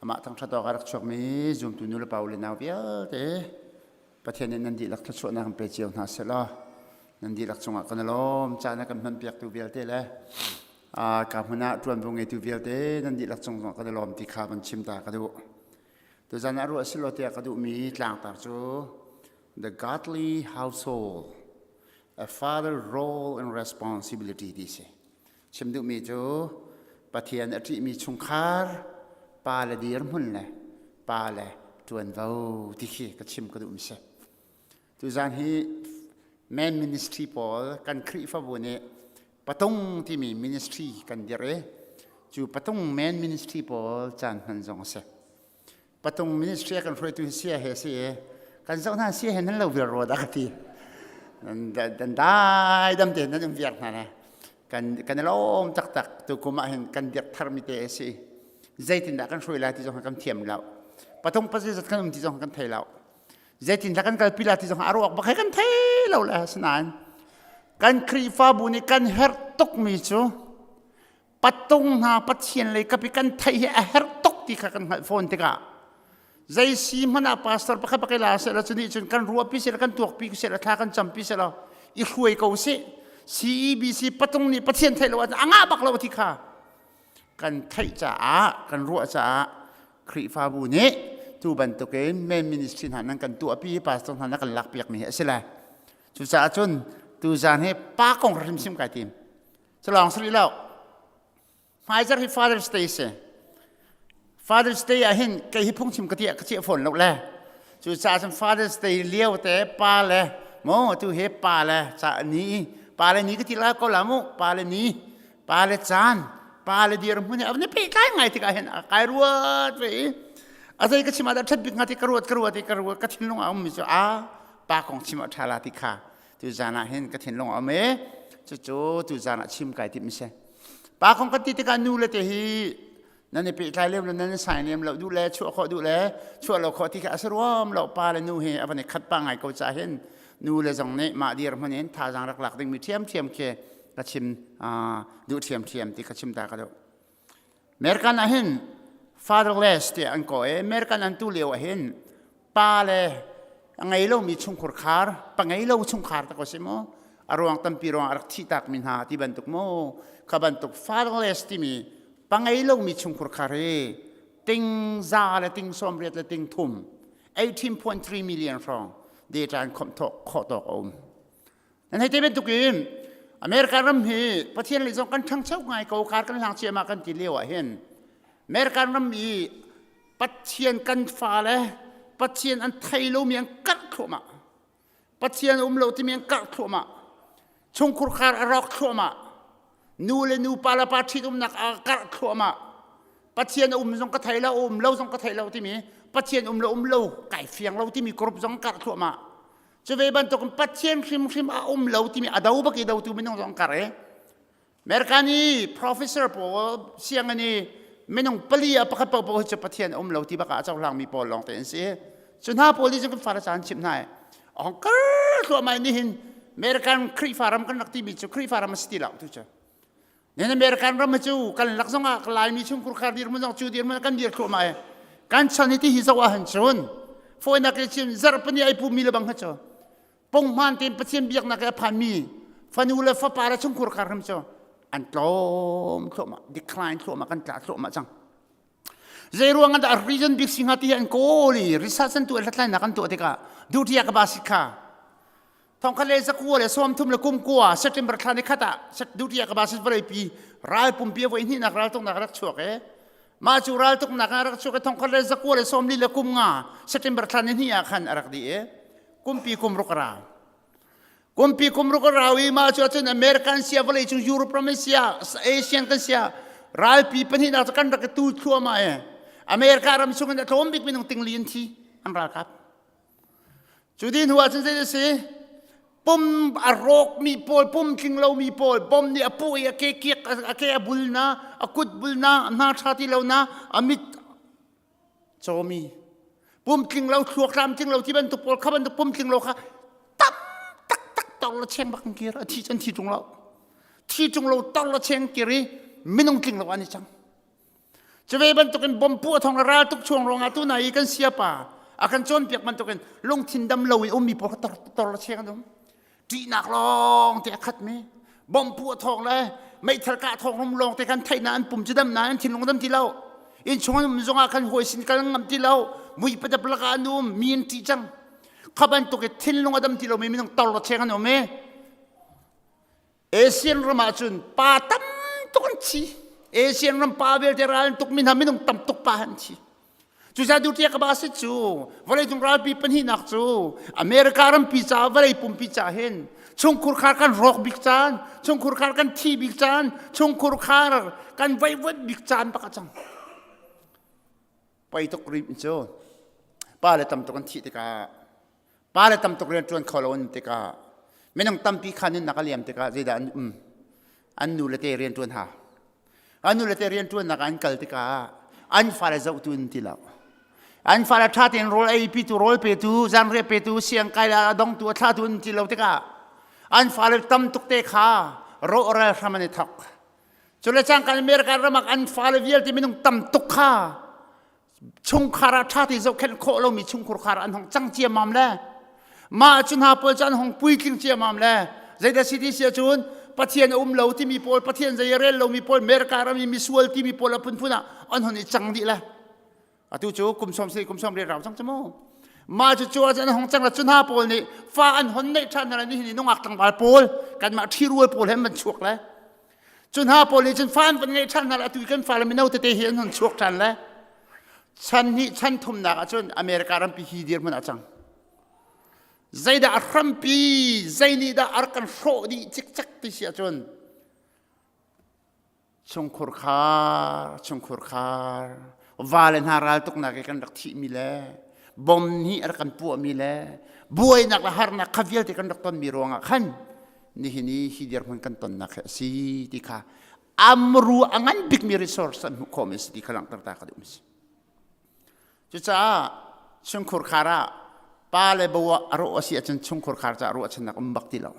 amah thangṭhat awk a rak chuakmi zumtu nulepa u le nau vialte Pathian nih nan dihlak thluachuahnak in pe cio hna sehlaw nan dihlak cungah kan i lawm caan a kan hmanpiaktu vialte le ka hmun ah ṭuanvo ngeitu vialte nan dihlak cung zongah kan i lawm ti kha van chim ta ka duh. Tuzan ah ruah silaw tiah ka duhmi tlangtar cu The Godly Household A Father Role and Responsibility ti si. Chim duhmi cu Pathian a ṭihmi chungkhar pa le dirhmun le pa le ṭuanvo ti khi ka chim ka duhmi si. Tuzaan hi men ministry pawl kan Khrihfabu nih patung timi ministry kan dirh i cu patung men ministry pawl caan hman zong a si. Patung ministry a kan hruaitu hi sia he si i kan zoh hna sia he nan lo viar rua dah ka ti. Dan dai dam tein nan um viar hna le kan kan i lawm taktak tu kum ah hin kan dirh tharmi te a si. Zeitindah kan hruai lai ti zong kan thiam lo. Patung pasizat kan um ti zong kan thei lo. Zeitindah kan kalpi lai ti zong a ruak bak he kan thei lo le asinain kan Khrihfabu nih kan herh tukmi cu patung hna Pathian lei kapi kan theih hi a herh tuk ti kha kan hngalh fawn tikah zei si hmanh ah pastor pakhat pakhat la seh la cu nih cun kan ruahpi seh la kan tuakpi seh la thla kan campi seh la i hruai ko sih CEBC patung nih Pathian theih lo ahcun a ngah bak lo ti kha kan theih caah kan ruah caah Khrihfabu nih tu bantukin main ministry hna nan kan tuahpi pastor hna nan kan lakpiakmi hi a si lai cucaah cun tuzaan hi pa kong hrimhrim kai tim Culawng si rih lo. Hmaizarh hi Father's Day si. Father's Day ah hin kei hi phungchim ka tiah ka chiah fawn lo le. Cucaah cun Father's Day lio te pa le mo tu he pa le ca ni pa le ni ka ti la ko la mu pa le ni pa le caan pa le dir hmun he avne pehtlai ngai tikah hin a kai ruat ve i a zei ka chim ah dah ṭhat bik hnga ti ka ruat ka ruat i ka ruat ka thinlung a ummi cu a pa kong chim ah ṭha la ti kha tu zan ah hin ka thinlung a um i cucu tu zan ah chim kai timh si pa kong kan ti tikah nu le te hi nan i pehtlai lem lo nan i sai lem lo duh le chuah khawh duh le chuah lo khawh ti kha a si ruam lo pa le nu hi a van i khat pa ngai ko ca hin nu le zong nih mah dir hmun in thazaang rak lak dingmi ṭhiamṭhiam khi ka chim duh ṭhiamṭhiam ti ka chim ta ka duh American ah hin fatherless tiah an kawh i American an tu lio ah hin pa le a ngei lomi chungkhur khar pa ngei lo chungkhar ta ko si mu a ruang tampi ruang a rak thih takmi hna ti bantuk mu kha bantuk fatherless timi pa ngei lomi chungkhur khar hi ting za le ting sawm riat le ting thum 18.3 million hrawng data an khomh khawh tawk a um Nan hei te bantuk in America ram hi Pathian lei zong kan ṭhangcho ngai ko kar kan hlang ciahmah kan ti lio ah hin American ram i Pathian kan fale Pathian an thei lomi an karh thluahmah Pathian um lo timi an karh thluahmah chungkhur khar a rawk thluahmah nu le nu pa le pa ṭhitumnak a karh thluahmah Pathian a um zong ka thei lo um lo zong ka thei lo timi Pathian um lo um lo kai fiang lo timi group zong karh thluahmah Cu ve bantukin Pathian hrimhrim a um lo timi a do bak i dotu minung zong kar i American i professor pawl sianginn i minung pali ah pakhat paohpaoh hi cu Pathian a um lo ti bak ah a cohlangmi pawl lawng te an si. Cu hna pawl nih cun kan fale caan chimh hna i a hong kar thluahmah nihin American Khrihfa ram kan rak timi cu Khrihfa ram a si ti lo tu cu. Nen American ram cu kan lak zong ah Laimi chungkhur khar dirhmun zong cu dirhmun kan dir thluahmah i kan chan hi ti hi zoh ahhin cun fawinak in chin zarhpani ai pumi le bang ha cu punghman tein Pathian biaknak i a phanmi fanu le fapa le chungkhur khar hrim cu an tlawm thluahmah decline thluahmah kan tla thluahmah cang zei ruang ah dah reason bik si hnga ti hi an kawl i research an tuah hlathlainak an tuah tikah duty ka ba si kha thongkhat le zakua le sawmthum le kumkua September thla ni khat ah duty ka ba si vawleipi ral pumpi voi hnihnak ral tuknak rak chuak e mah cu ral tuknak ah rak chuak e thongkhat le zakua le sawmli le kum nga September thla ni hnih ah khan a rak di e kumpi kum ruk ra kumpi kum ruk rau i mah cu ahcun American sia vawlei cung Europe ram sia Asian kan sia ralpi pahnihnak cu kan rak tu thluahmah e America ram chung in a tlawm bik minung tingli an thi an ralkap Cu dih hnu ahcun zei a si? Pum a rawkmi pawl, pum tling lomi pawl, bom nih a puh i a ke kiak, a ke a bul na, a kut bul na, a hna ṭha ti lo na, a mit cawmi. Pum tling lo, thluak tlam tling lo ti bantuk pawl kha bantuk pum tling lo kha tam taktak tor le cheng bak in kir. A thi cun thi ṭung lo. Thi ṭung lo tor le cheng kir i minung tling lo an i cang. Cuve bantukin bom puah thawng le ral tuk chuang ruangah tu na i kan siapa a kan cawnpiak bantukin lungthin dam lo in ummi pawl kha tor tor le cheng an um. Ṭihnak lawng te a khatmi bom puah thawng le meithal kah thawng rum lawng te kan theih na an pum cu dam na an thinlung dam ti lo. Inn chung an um zongah khan hawi sin kal ngam ti lo. Mui padap lakah an um mi an ṭih cang. Kha bantuk i thinlung a dam ti lomi minung tor le cheng an um i Asian ram ah cun pa tam tuk an thi. Asian ram pa vialte ral an tuk mi hna minung tam tuk pa an thi. Cucaah duty ka ba si cu vawleicung ralpi pahnihnak cu America rampi ca vawlei pumpi ca hin chungkhur khar kan rawk bik caan chungkhur khar kan thi bik caan chungkhur khar kan vaivuanh bik caan bak a cang poi tuk rim cu pa le tam tuk an thih tikah pa le tam tuk rian ṭuan kho lo an tikah minung tampi kha nunnak a liam tikah zeidah an um an nu le te rian ṭuan ha an nu le te rian ṭuannak an kal tikah an fale zohtu an ti lo an fale ṭha tein rawl ei pitu rawl petu zanriah petu siang kai la dongtu a thlatu an ti lo tikah an fale tam tuk te kha rawhral hram an i thok cu le cangka America ram ah an fale vialte minung tam tuk kha chungkhar ah ṭha te zohkhenh khawh lomi chungkhur khar an hong cang ciammam le mah cu hna pawl cu an hong puitling ciammam le zeidah si ti si ahcun Pathian a um lo timi pawl Pathian zei a rel lomi pawl America ram i misual timi pawl a phunphun ah an hon i cang dih le atu cu kum sawm si kum sawm riat rau cang cu mu mah cu cu an hong cang la cu hna pawl nih fa an hon neih ṭhan hna nihin i nungak tlangval pawl kanmah ṭhirual pawl he man chuak le. Cu hna pawl nih cun fa an van ngeih ṭhan hna le atu i kan fale mino tete hi an hun chuak ṭhan le chan hnih chan thumnak ah cun America rampi hi dirhmun ah cang. Zeidah a hrampi zei nih dah a rak kan hrawh dih cikcek ti si ahcun chungkhur khar chungkhur khar vale hna raltuknak i kan rak thihmi le bom nih a rak kan puahmi le buainak le harnak kha vialte kan rak tonmi ruangah khan nihin i hi dirhmun kan tonnak hi a si ti kha amru a ngan bikmi resource an hmuh khawhmi a si ti kha langhter ta ka duh mi si. Cucaah chungkhur khar ah pa le bo ah a rawh a si ahcun chungkhur khar caah ruahchannak um bak ti lo.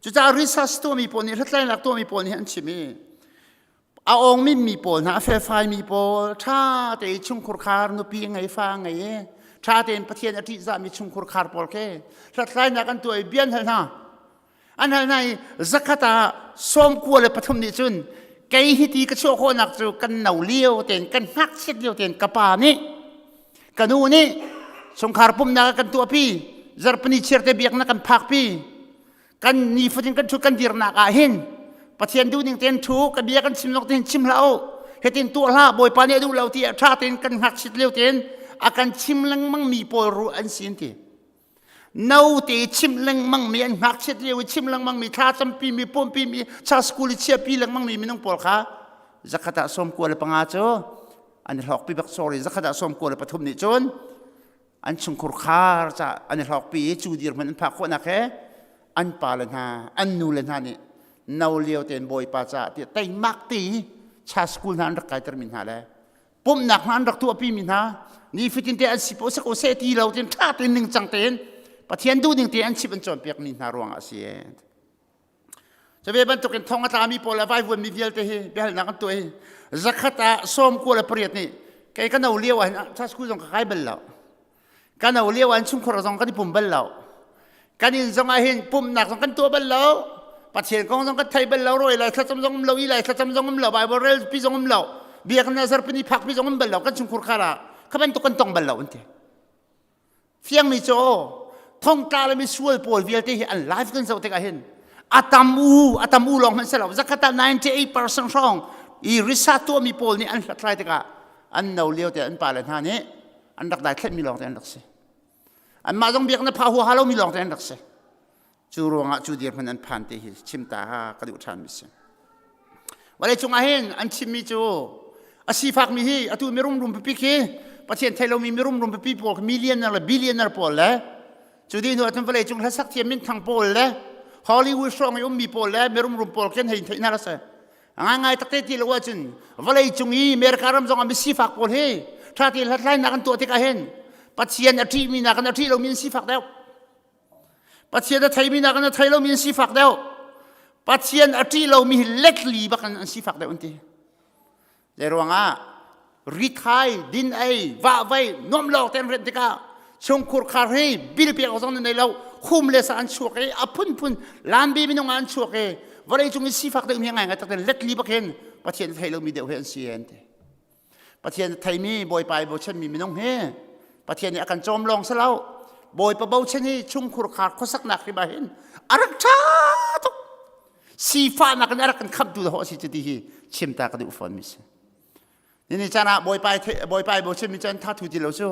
Cucaah research tuahmi pawl nih hlathlainak tuahmi pawl nih an chim i a awngmi mi pawl hna a felfaimi pawl ṭha tein chungkhur khar nupi ngei fa ngei i ṭha tein Pathian a ṭihzahmi chungkhur khar pawl khi hlathlainak an tuah i bia an hal hna. An hal hna i zakhat ah 93 nih cun kei hiti ka chuah khawhnak cu kan no lio tein kan ngakchiat lio tein ka pa nih ka nu nih chungkhar pumhnak a kan tuahpi zarhpini chiarte biaknak kan phakpi kan nifatin kan ṭhut kan dirnak ah hin Pathian duhning tein ṭhu ka bia kan chim lawng tein chim hlah u hitin tuah hlah Bawipa nih a duh lo ti ah ṭha tein kan ngakchit lio tein a kan chim lengmang mi pawl ru an si ti no te chim lengmang mi an ngakchiat lio i chim lengmang mi thla campi mi pumpi mi cha school i chiapi lengmang mi minung pawl kha zakhat ah 95 cu an i hlawkpi bak sorry zakhat ah 93 nih cun an chungkhur khar ca an i hlawkpi i cu dirhmun an phak khawhnak he an pa le hna an nu le hna nih no lio tein bawipa caah tiah teimak ti cha school hna an rak kaiter mi hna le pumhnak hna an rak tuahpi mi hna nifatin te an si po se ko se ti lo tin tha tein ningcang tein Pathian duhning tein an chim an cawnpiak mi hna ruangah a si. Cuve bantukin thong a tlami pawl le vaivuan mi vialte hi biahalnak an tuah hi zakhat ah 98 nih kei ka no lio ah hin church school zong ka kai bal lo. Ka no lio ah hin chungkhur zong kan i pum bal lo. Kan inn zong ah hin pumhnak zong kan tuah bal lo. Pathian kong zong kan thei bal lo, rawi lai thlacam zong um lo, i lai thlacam zong um lo, Bible rel pi zong um lo, biakinn ah zarhpini phak pi zong um bal lo, kan chungkhur khar ah kha bantuk kan tong bal lo an ti. Fiangmi cu thongtla le misual pawl vialte hi an life kan zoh tikah hin a tam u a tam u lawng hmanh si lo zakhat ah 98% hrawng i research tuahmi pawl nih an hlathlai tikah an no lio te an pale hna nih an rak daithlenh mi lawng te an rak si anmah zong biakna pha huaha lomi lawng te an rak si Cu ruangah cu dirhmun an phan ti hi chim ta ka duh ṭhan mi si. Vawlei cungah hin an chimmi cu a sifakmi hi atu mirum rum pipi khi Pathian thei lomi mirum rum pipi pawl millionaire le billionaire pawl le cu dih hnu ahcun vawlei cung hlasak thiam minthang pawl le Hollywood hrawng i ummi pawl le mirum rum pawl khi an hei theih hna la si. Ngai ngai takte ti lo ahcun vawlei cung i America ram zong ah misifak pawl hi ṭha tein hlathlainak an tuah tikah hin Pathian a ṭihmi nakin a ṭih lomi an sifak deuh. Pathian a theimi nakin a thei lomi an sifak deuh. Pathian a ṭih lomi hi letli bak in an sifak deuh an ti. Zei ruangah rithai, din ei, vahvei, nuam lawng tein rian tikah chungkhur khar hi bil pek awk zong nan nei lo khum le sa an chuak i a phunphun lambi minung ah an chuak i vawlei cung i sifak deuh mi ngai ngai tak letli bak hin Pathian a thei lomi deuh hi an si an ti. Pathian a theimi Bawipa i bochanmi minung hi Pathian nih a kan cawm lawng si lo Bawipa bochan hi chungkhur khar khuasaknak hrim ah hin a rak ṭha tuk sifahnak in a rak kan khamhtu dawh a si cu ti hi chim ta ka duh fawn mi si nini caan ah Bawipa Bawipa i bochanmi cu an tha thu ti lo cu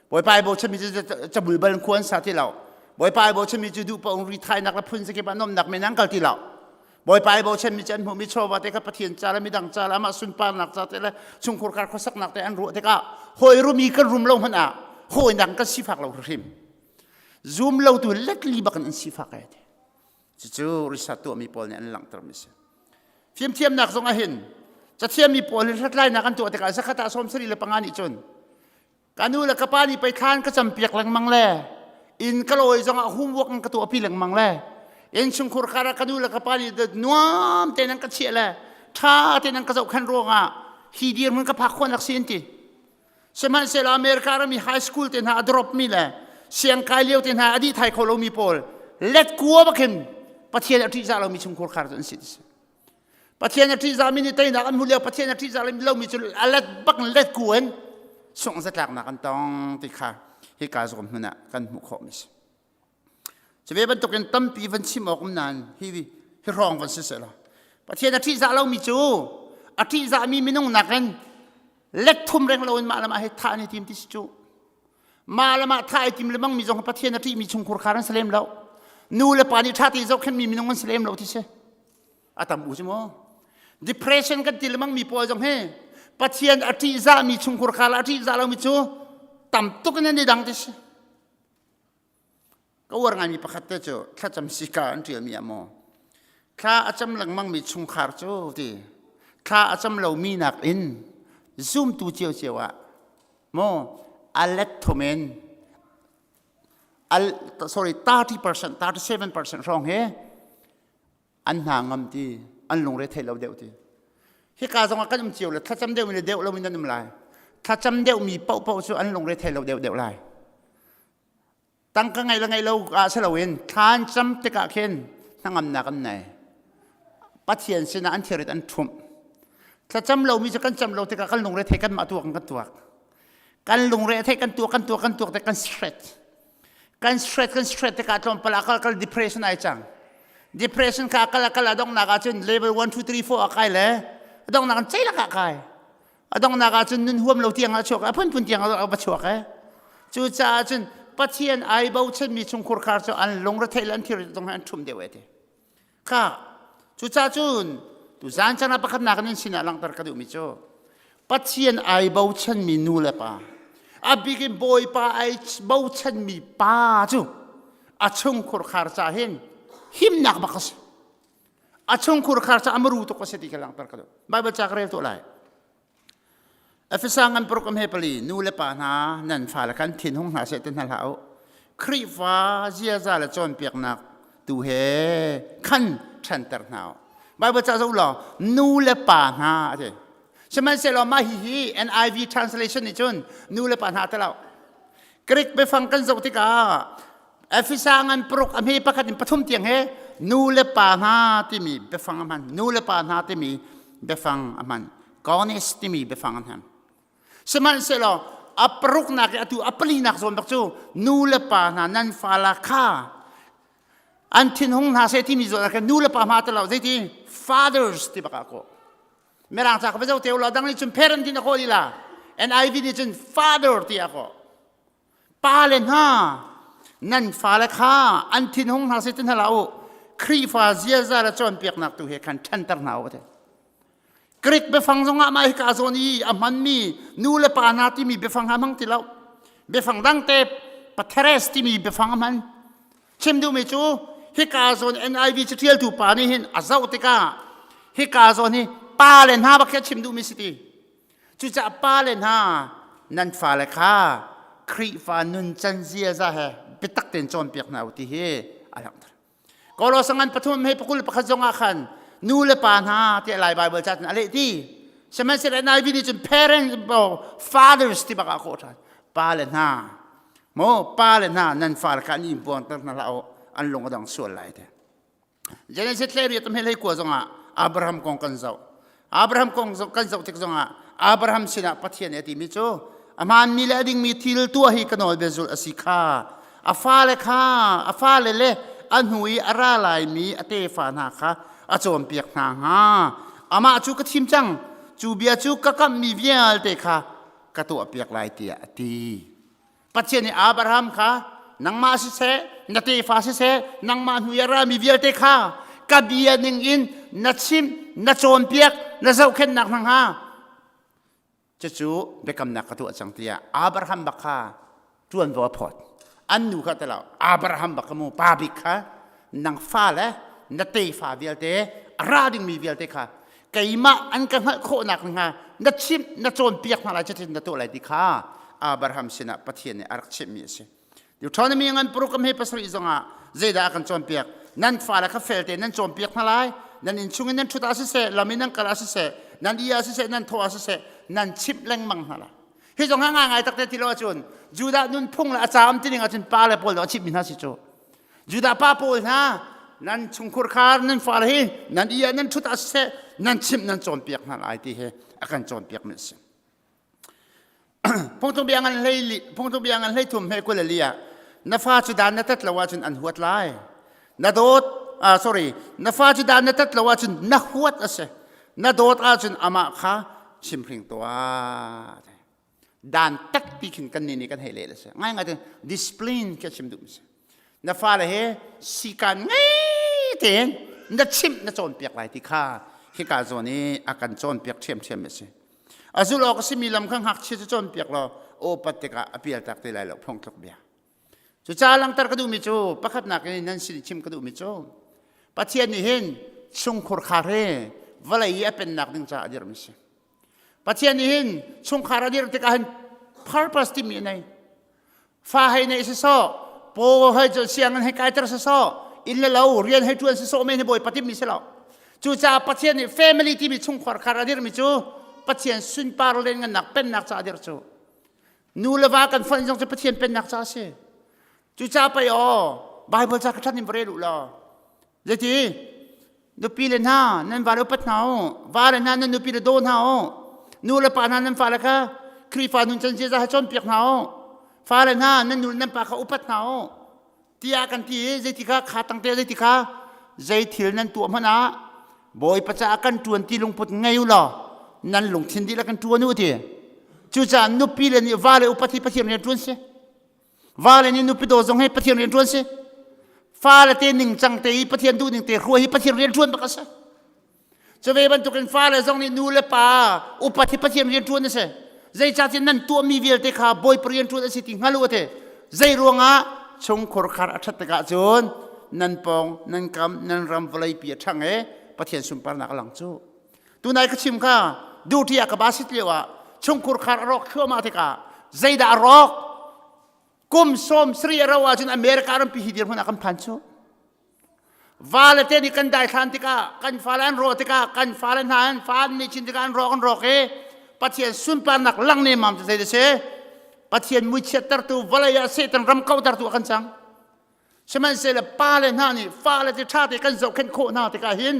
Bawipa i bochanmi cu cabul bal khua an sa ti lo Bawipa i bochanmi cu duh paoh ri thainak le phun zakip ah nomnak men an kal ti lo Bawipa i bochanmi cu an hmuhmi chawva te kha Pathian ca le midang ca le amah sunparnak ca te le chungkhur kar khuasaknak te an ruah tikah hawi rumi kan rum lo hmanh ah hawinak kan sifak lo hrim zum lo tu letli bak in an sifak ai ti cucu research tuahmi pawl nih an langhter mi si fimthiamnak zong ah hin cathiammi pawl hi hlathlainak an tuah tikah zakhat ah 75 nih cun Ka nu le ka pa nih pei thlan ka campiak lengmang le inn ka lawi zongah homework an ka tuahpi lengmang le innchungkhur kar ah ka nu le ka pa nih nuam tein an ka chiah le ṭha tein an ka zohkhenh ruangah hi dirhmun ka phak khawhnak si an ti. Sihmanhsehlaw America ram i high school te hna a drop mi le siangkai lio te hna a dih thai kho lomi pawl let kua bak hin Pathian a ṭihzah lomi chungkhur khar cu an si. Pathian a ṭihzahmi nih teinak an hmuh lio Pathian a ṭihzah lomi cu a let bak in let ku in sungh zatlaknak an tong ti kha hika zawn hmun ah kan hmuh khawhmi si. Cu ve bantukin tampi van chim awk um nain hi hi hrawng van si seh law. Pathian a ṭihzah lomi cu a ṭihzahmi minung nakin let thum reng loin mah le mah he thah an i tim ti si cu. Mah le mah thah ai tim lemang mi zong Pathian a ṭihmi chungkhur khar an si lem lo. Nu le pa nih ṭha te zohkhenhmi minung an si lem lo ti si. A tam u si maw? Depression kan ti lemang mi pawl zong hi Pathian a ṭihzahmi chungkhur khar le a ṭihzah lomi cu tam tuk in an i dang ti si. Ka uar ngaimi pakhat te cu thlacam sika an ṭialmi ah maw thla a cam lengmangmi chungkhar cu ti thla a cam lomi nakin zumtu ciocio ah maw a let thum in al sorry 30% 37% hrawng hi an hna ngam ti an lungre thei lo deuh ti hika zong ah kan um cio le thlacam deuh mi le deuh loin nan um lai thlacam deuh mi paohpaoh cu an lungre thei lo deuh deuh lai Tangka ngeih le ngeih lo ah si loin thlan cam tikah khin hnangamnak an nei. Pathian sinah an thilrit an ṭhumh. Thlacam lomi cu kan cam lo tikah kan lungre thei kanmah tuak in kan tuak. Kan lungre thei kan tuak kan tuak kan tuak tik kan stress. Kan stress kan stress tikah tlawmpal ah kal kal depression ai cang. Depression kha kal kal a donghnak ahcun level 1 2 3 4 a kai le a donghnak an ceilak ah kai. A donghnak ah cun nun huam lo tiang ah chuak a phunphun tiang ah va chuak e. Cucaah cun Pathian ai bochanmi chungkhur khar cu an lungretheih le an thil zong an ṭhum deuh e ti. Kha cucaah cun tu zan caan ah pakhatnak in sinah langhter ka duhmi cu Pathian ai bochanmi nu le pa a bik in Bawipa ai bochanmi pa cu a chungkhur khar ca hin himnak bak a si. A chungkhur khar cu amaru tuk a si ti kha langhter ka duh. Bible ca ka rel tuah lai. Efesa ngan paruk am he pali nu le pa hna nan fale khan thinhung hna seh ti hna hlah u. Khrihfa ziaza le cawnpiaknak tu he khan ṭhanter hna u. Bible ca zoh law nu le pa hna a ti. Sihmanhsehlaw mah hihi NIV translation nih cun nu le pa hna ti lo. Greek biafang kan zoh tikah Efesa ngan paruk a hme pakhat in pathum tiang he nu le pa hna timi biafang a hman. Nu le pa hna timi biafang a hman. Gonis timi biafang a hman. Sihmanhsehlaw a paruknak i atu a palinak zawn bak cu nu le pa hna nan fala kha an thinhung hna seh timi zawn ah khan nu le pa hma ti lo zeiti fathers ti bak ah kawh. Mirang ca ka va zoh te u law dang nih cun parent tin a kawh lila. NIV nih cun father ti a kawh. Pale hna, nan fale kha an thinhung hna seh ti hna hlah u. Khrihfa ziaza le cawnpiaknak tu he khan ṭhanter hna u. Greek biafang zongah mah hika zawn i a hmanmi nu le pa hna timi biafang ha hmang ti lo. Biafang dang te patheres timi biafang a hman. Chim duhmi cu hika zawn NIV caṭialtu pa nih hin a zoh tikah hika zawn hi pa le hna bak khi a chim duhmi si ti. Cucaah pale hna nan fale kha Khrihfa nuncan ziaza he biatak tein cawnpiak hna u ti hi a langhter. Kolosa ngan pathum he pakul pakhat zong ah khan nu le pa hna tiah Lai Bible ca cun a leh ti. Sihmanhsehlaw NIV nih cun parents or fathers ti bak ah a kawh ṭhan. Pale hna maw pale hna nan fale kha an in buangter hna hlah u an lung a dang sual lai ti. Genesis hlei tam hlei kua zongah Abraham kong kan zoh. Abraham kong kan zoh tik zongah Abraham sinah Pathian nih a timi cu a hmaanmi le a dingmi thil tuah hi ka nawlbia zulh a si kha a fale kha a fale le a hnu i a ra laimi a tefa hna kha a cawnpiak hna hnga amah cu ka thim cang cu bia cu ka kamhmi vialte kha ka tuahpiak lai tiah a ti. Pathian nih Abraham kha nangmah siseh, na tefa siseh, nangmah hnu i a rami vialte kha ka bia ning in na chimh, na cawnpiak, na zohkhenhnak hna hnga. Cucu biakamnak ka tuah cang tiah Abraham bak kha ṭuanvo a phawt. An nu kha tilo Abraham bak kha mu pa bik kha nang fa le na tefa vialte a ra dingmi vialte kha keimah an ka hngalh khawhnak hnga na chimh na cawnpiak hna lai cutin na tuah lai ti kha Abraham sinah Pathian nih a rak chimhmi a si. Deuteronomy ngan paruk he pasarih zongah zeidah a kan cawnpiak nan fale kha felte nan cawnpiak hna lai nan inn chung in nan ṭhut ah siseh lam in nan kal ah siseh nan i ah siseh nan thawh ah siseh nan chimh lengmang hna lai hi zong ha ngai ngai takte ti lo ahcun Judah nunphung le a caam tining ahcun pa le pawl a chimhmi hna si cu Judah pa pawl hna nan chungkhur khar nan fale hi nan i ah nan ṭhut ah siseh nan chimh nan cawnpiak hna lai ti hi a kan cawnpiak mi a si. Phungtlung bia ngan hlei phungtlung bia ngan hlei thum he kul ali ah na fa cu dan na tat lo ahcun an huat lai. Na dawt. Ah, sorry, na fa cu dan na tat lo ahcun na huat a si. Na dawt ahcun amah kha chimhring tuah. Dan tak ti khin kan nih nih kan hei leh le si. Ngai ngai te discipline khi a chim duh mi si. Na fale he sikan ngei tein na chimh na cawnpiak lai ti kha hika zawn i a kan cawnpiak ṭhiamṭhiam a si. A zulh awk a simi lam kha ngakchia cu cawnpiak law aw pat tikah a pialtak te lai lo phungthluk bia. Cucaah langhter ka duhmi cu pakhatnak in nan sin i chim ka duhmi cu Pathian nih hin chungkhur khar hi vawlei i a pennak ding caah a dirhmi si. Pathian nih hin chungkhar a dirh tikah hin purpose timi a nei. Fa hei neih sisawh, paw hei cu sianginn hei kaiter sisawh, inn le lo rian hei ṭuan sisawh men hi Bawipa timmi si lo. Cucaah Pathian nih family timi chungkhar khar a dirhmi cu Pathian sunpar le ngannak pennak caah a dirh cu. Nu le va kan fonh zong cu Pathian pennak ca a si. Cucaah pei aw Bible ca ka ṭhan in va rel u law. Zeiti? Nupi le hna nan vale upat hna u. Vale hna nan nupi le daw hna u. Nu le pa hna nan fale kha Khrihfa nuncan ziaza he cawnpiak hna u. Fale hna nan nu le nan pa kha upat hna u. Tiah kan ti i zeiti kha kha tangte zeiti kha zei thil nan tuah hmanh ah Bawipa caah kan ṭuan ti lungput ngei u law nan lungthin dihlak kan ṭuan u ti. Cucaah nupi le nih vale upat hi Pathian rian ṭuan si. Vale nih nupi daw zong hi Pathian rian ṭuan si. Fale te ningcang te i Pathian duhning te hruai hi Pathian rian ṭuan bak a si. Cu ve bantukin fale zong nih nu le pa upat hi Pathian rian ṭuan a si. Zeicahtiah nan tuahmi vialte kha Bawipa rian ṭuan a si ti hngal u a ti. Zei ruangah chungkhur khar a ṭhat tikah cun nan pawng, nan kam, nan ram vawleipi a ṭhang i Pathian sunparnak a lang cu. Tunai ka chim kha duty ah ka ba sit lio ah chungkhur khar a rawk thluahmah tikah zeidah a rawk? Kum sawm sari a ro ahcun America rampi hi dirhmun ah kan phan cu. Vale te nih kan daithlan tikah kan fale an rawh tikah kan fale hna an fa an nih chin tikah an rawk an rawk i Pathian sunparnak lang nemam cu zei si Pathian muichiattertu vawlei ah Satan ram kautertu ah kan cang sihmanhsehlaw pale hna nih fale te ṭha te kan zohkhenh khawh hna tikah hin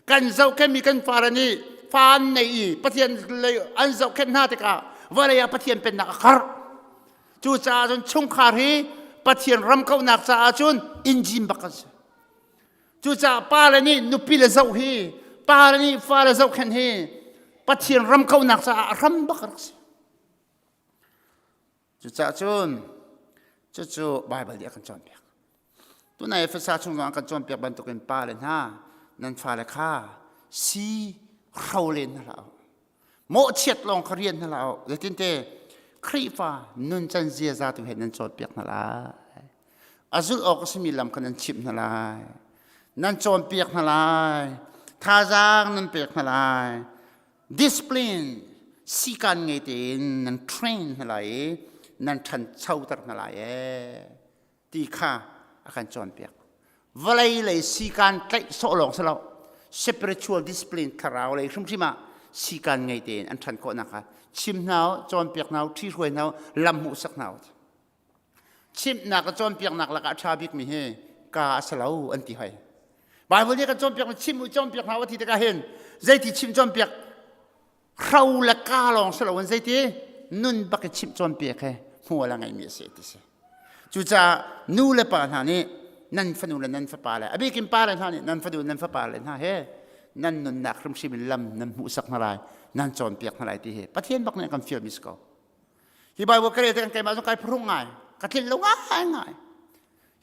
kan zohkhenhmi kan fale nih fa an nei i Pathian lei an zohkhenh hna tikah vawlei ah Pathian pennak a karh Cucaah cun chungkhar hi Pathian ram kauhnak caah cun injin bak an si. Cucaah pale nih nupi le zoh hi, pale nih fale zohkhenh hi Pathian ram kauhnak caah a hram bak a rak si. Cucaah cun cucu Baibal nih a kan cawnpiak. Tunai Efesa chung zong kan cawnpiak bantukin pale hna nan fale kha si hro len hna hlah u. Mawhchiat lawng kha rian hna hlah u. Zeitinte Khrihfa nuncan ziaza tu he nan cawnpiak hna lai. A zulh awk a simi lam kha nan chimh hna lai. Nan cawnpiak hna lai. Thazaang nan pek hna lai. Discipline sikan ngei tein nan train hna lai i nan ṭhanchoter hna lai ee. ti kha a kan cawnpiak. Vawlei lei sikan tlaih sawh lawng si lo, spiritual discipline thlarau lei hrimhrim ah sikan ngei tein an ṭhan khawhnak kha chim hna u, cawnpiak hna u, ṭhihruai hna u, lam hmuhsak hna u. Chimhnak le cawnpiaknak lakah a ṭha bikmi hi ka a si lo an ti hoi. Bible nih kan cawnpiak chim u cawnpiak hna u ti tikah hin zeiti chim cawnpiak hro le ka lawng si loin zeiti nun bak i chimh cawnpiak he hmual a ngeimi a si ti si. Cucaah nu le pa hna nih nan fanu le nan fapa le a bikin pa le hna nih nan fanu nan fapa le hna he nan nunnak hrimhrim in lam nan hmuhsak hna lai nan cawnpiak hna lai ti hi Pathian bak nih a kan fialmi si ko. Hi Bible ka rel tikah keimah zong kai phuhrung ngai ka tlinh lo ngai ngai.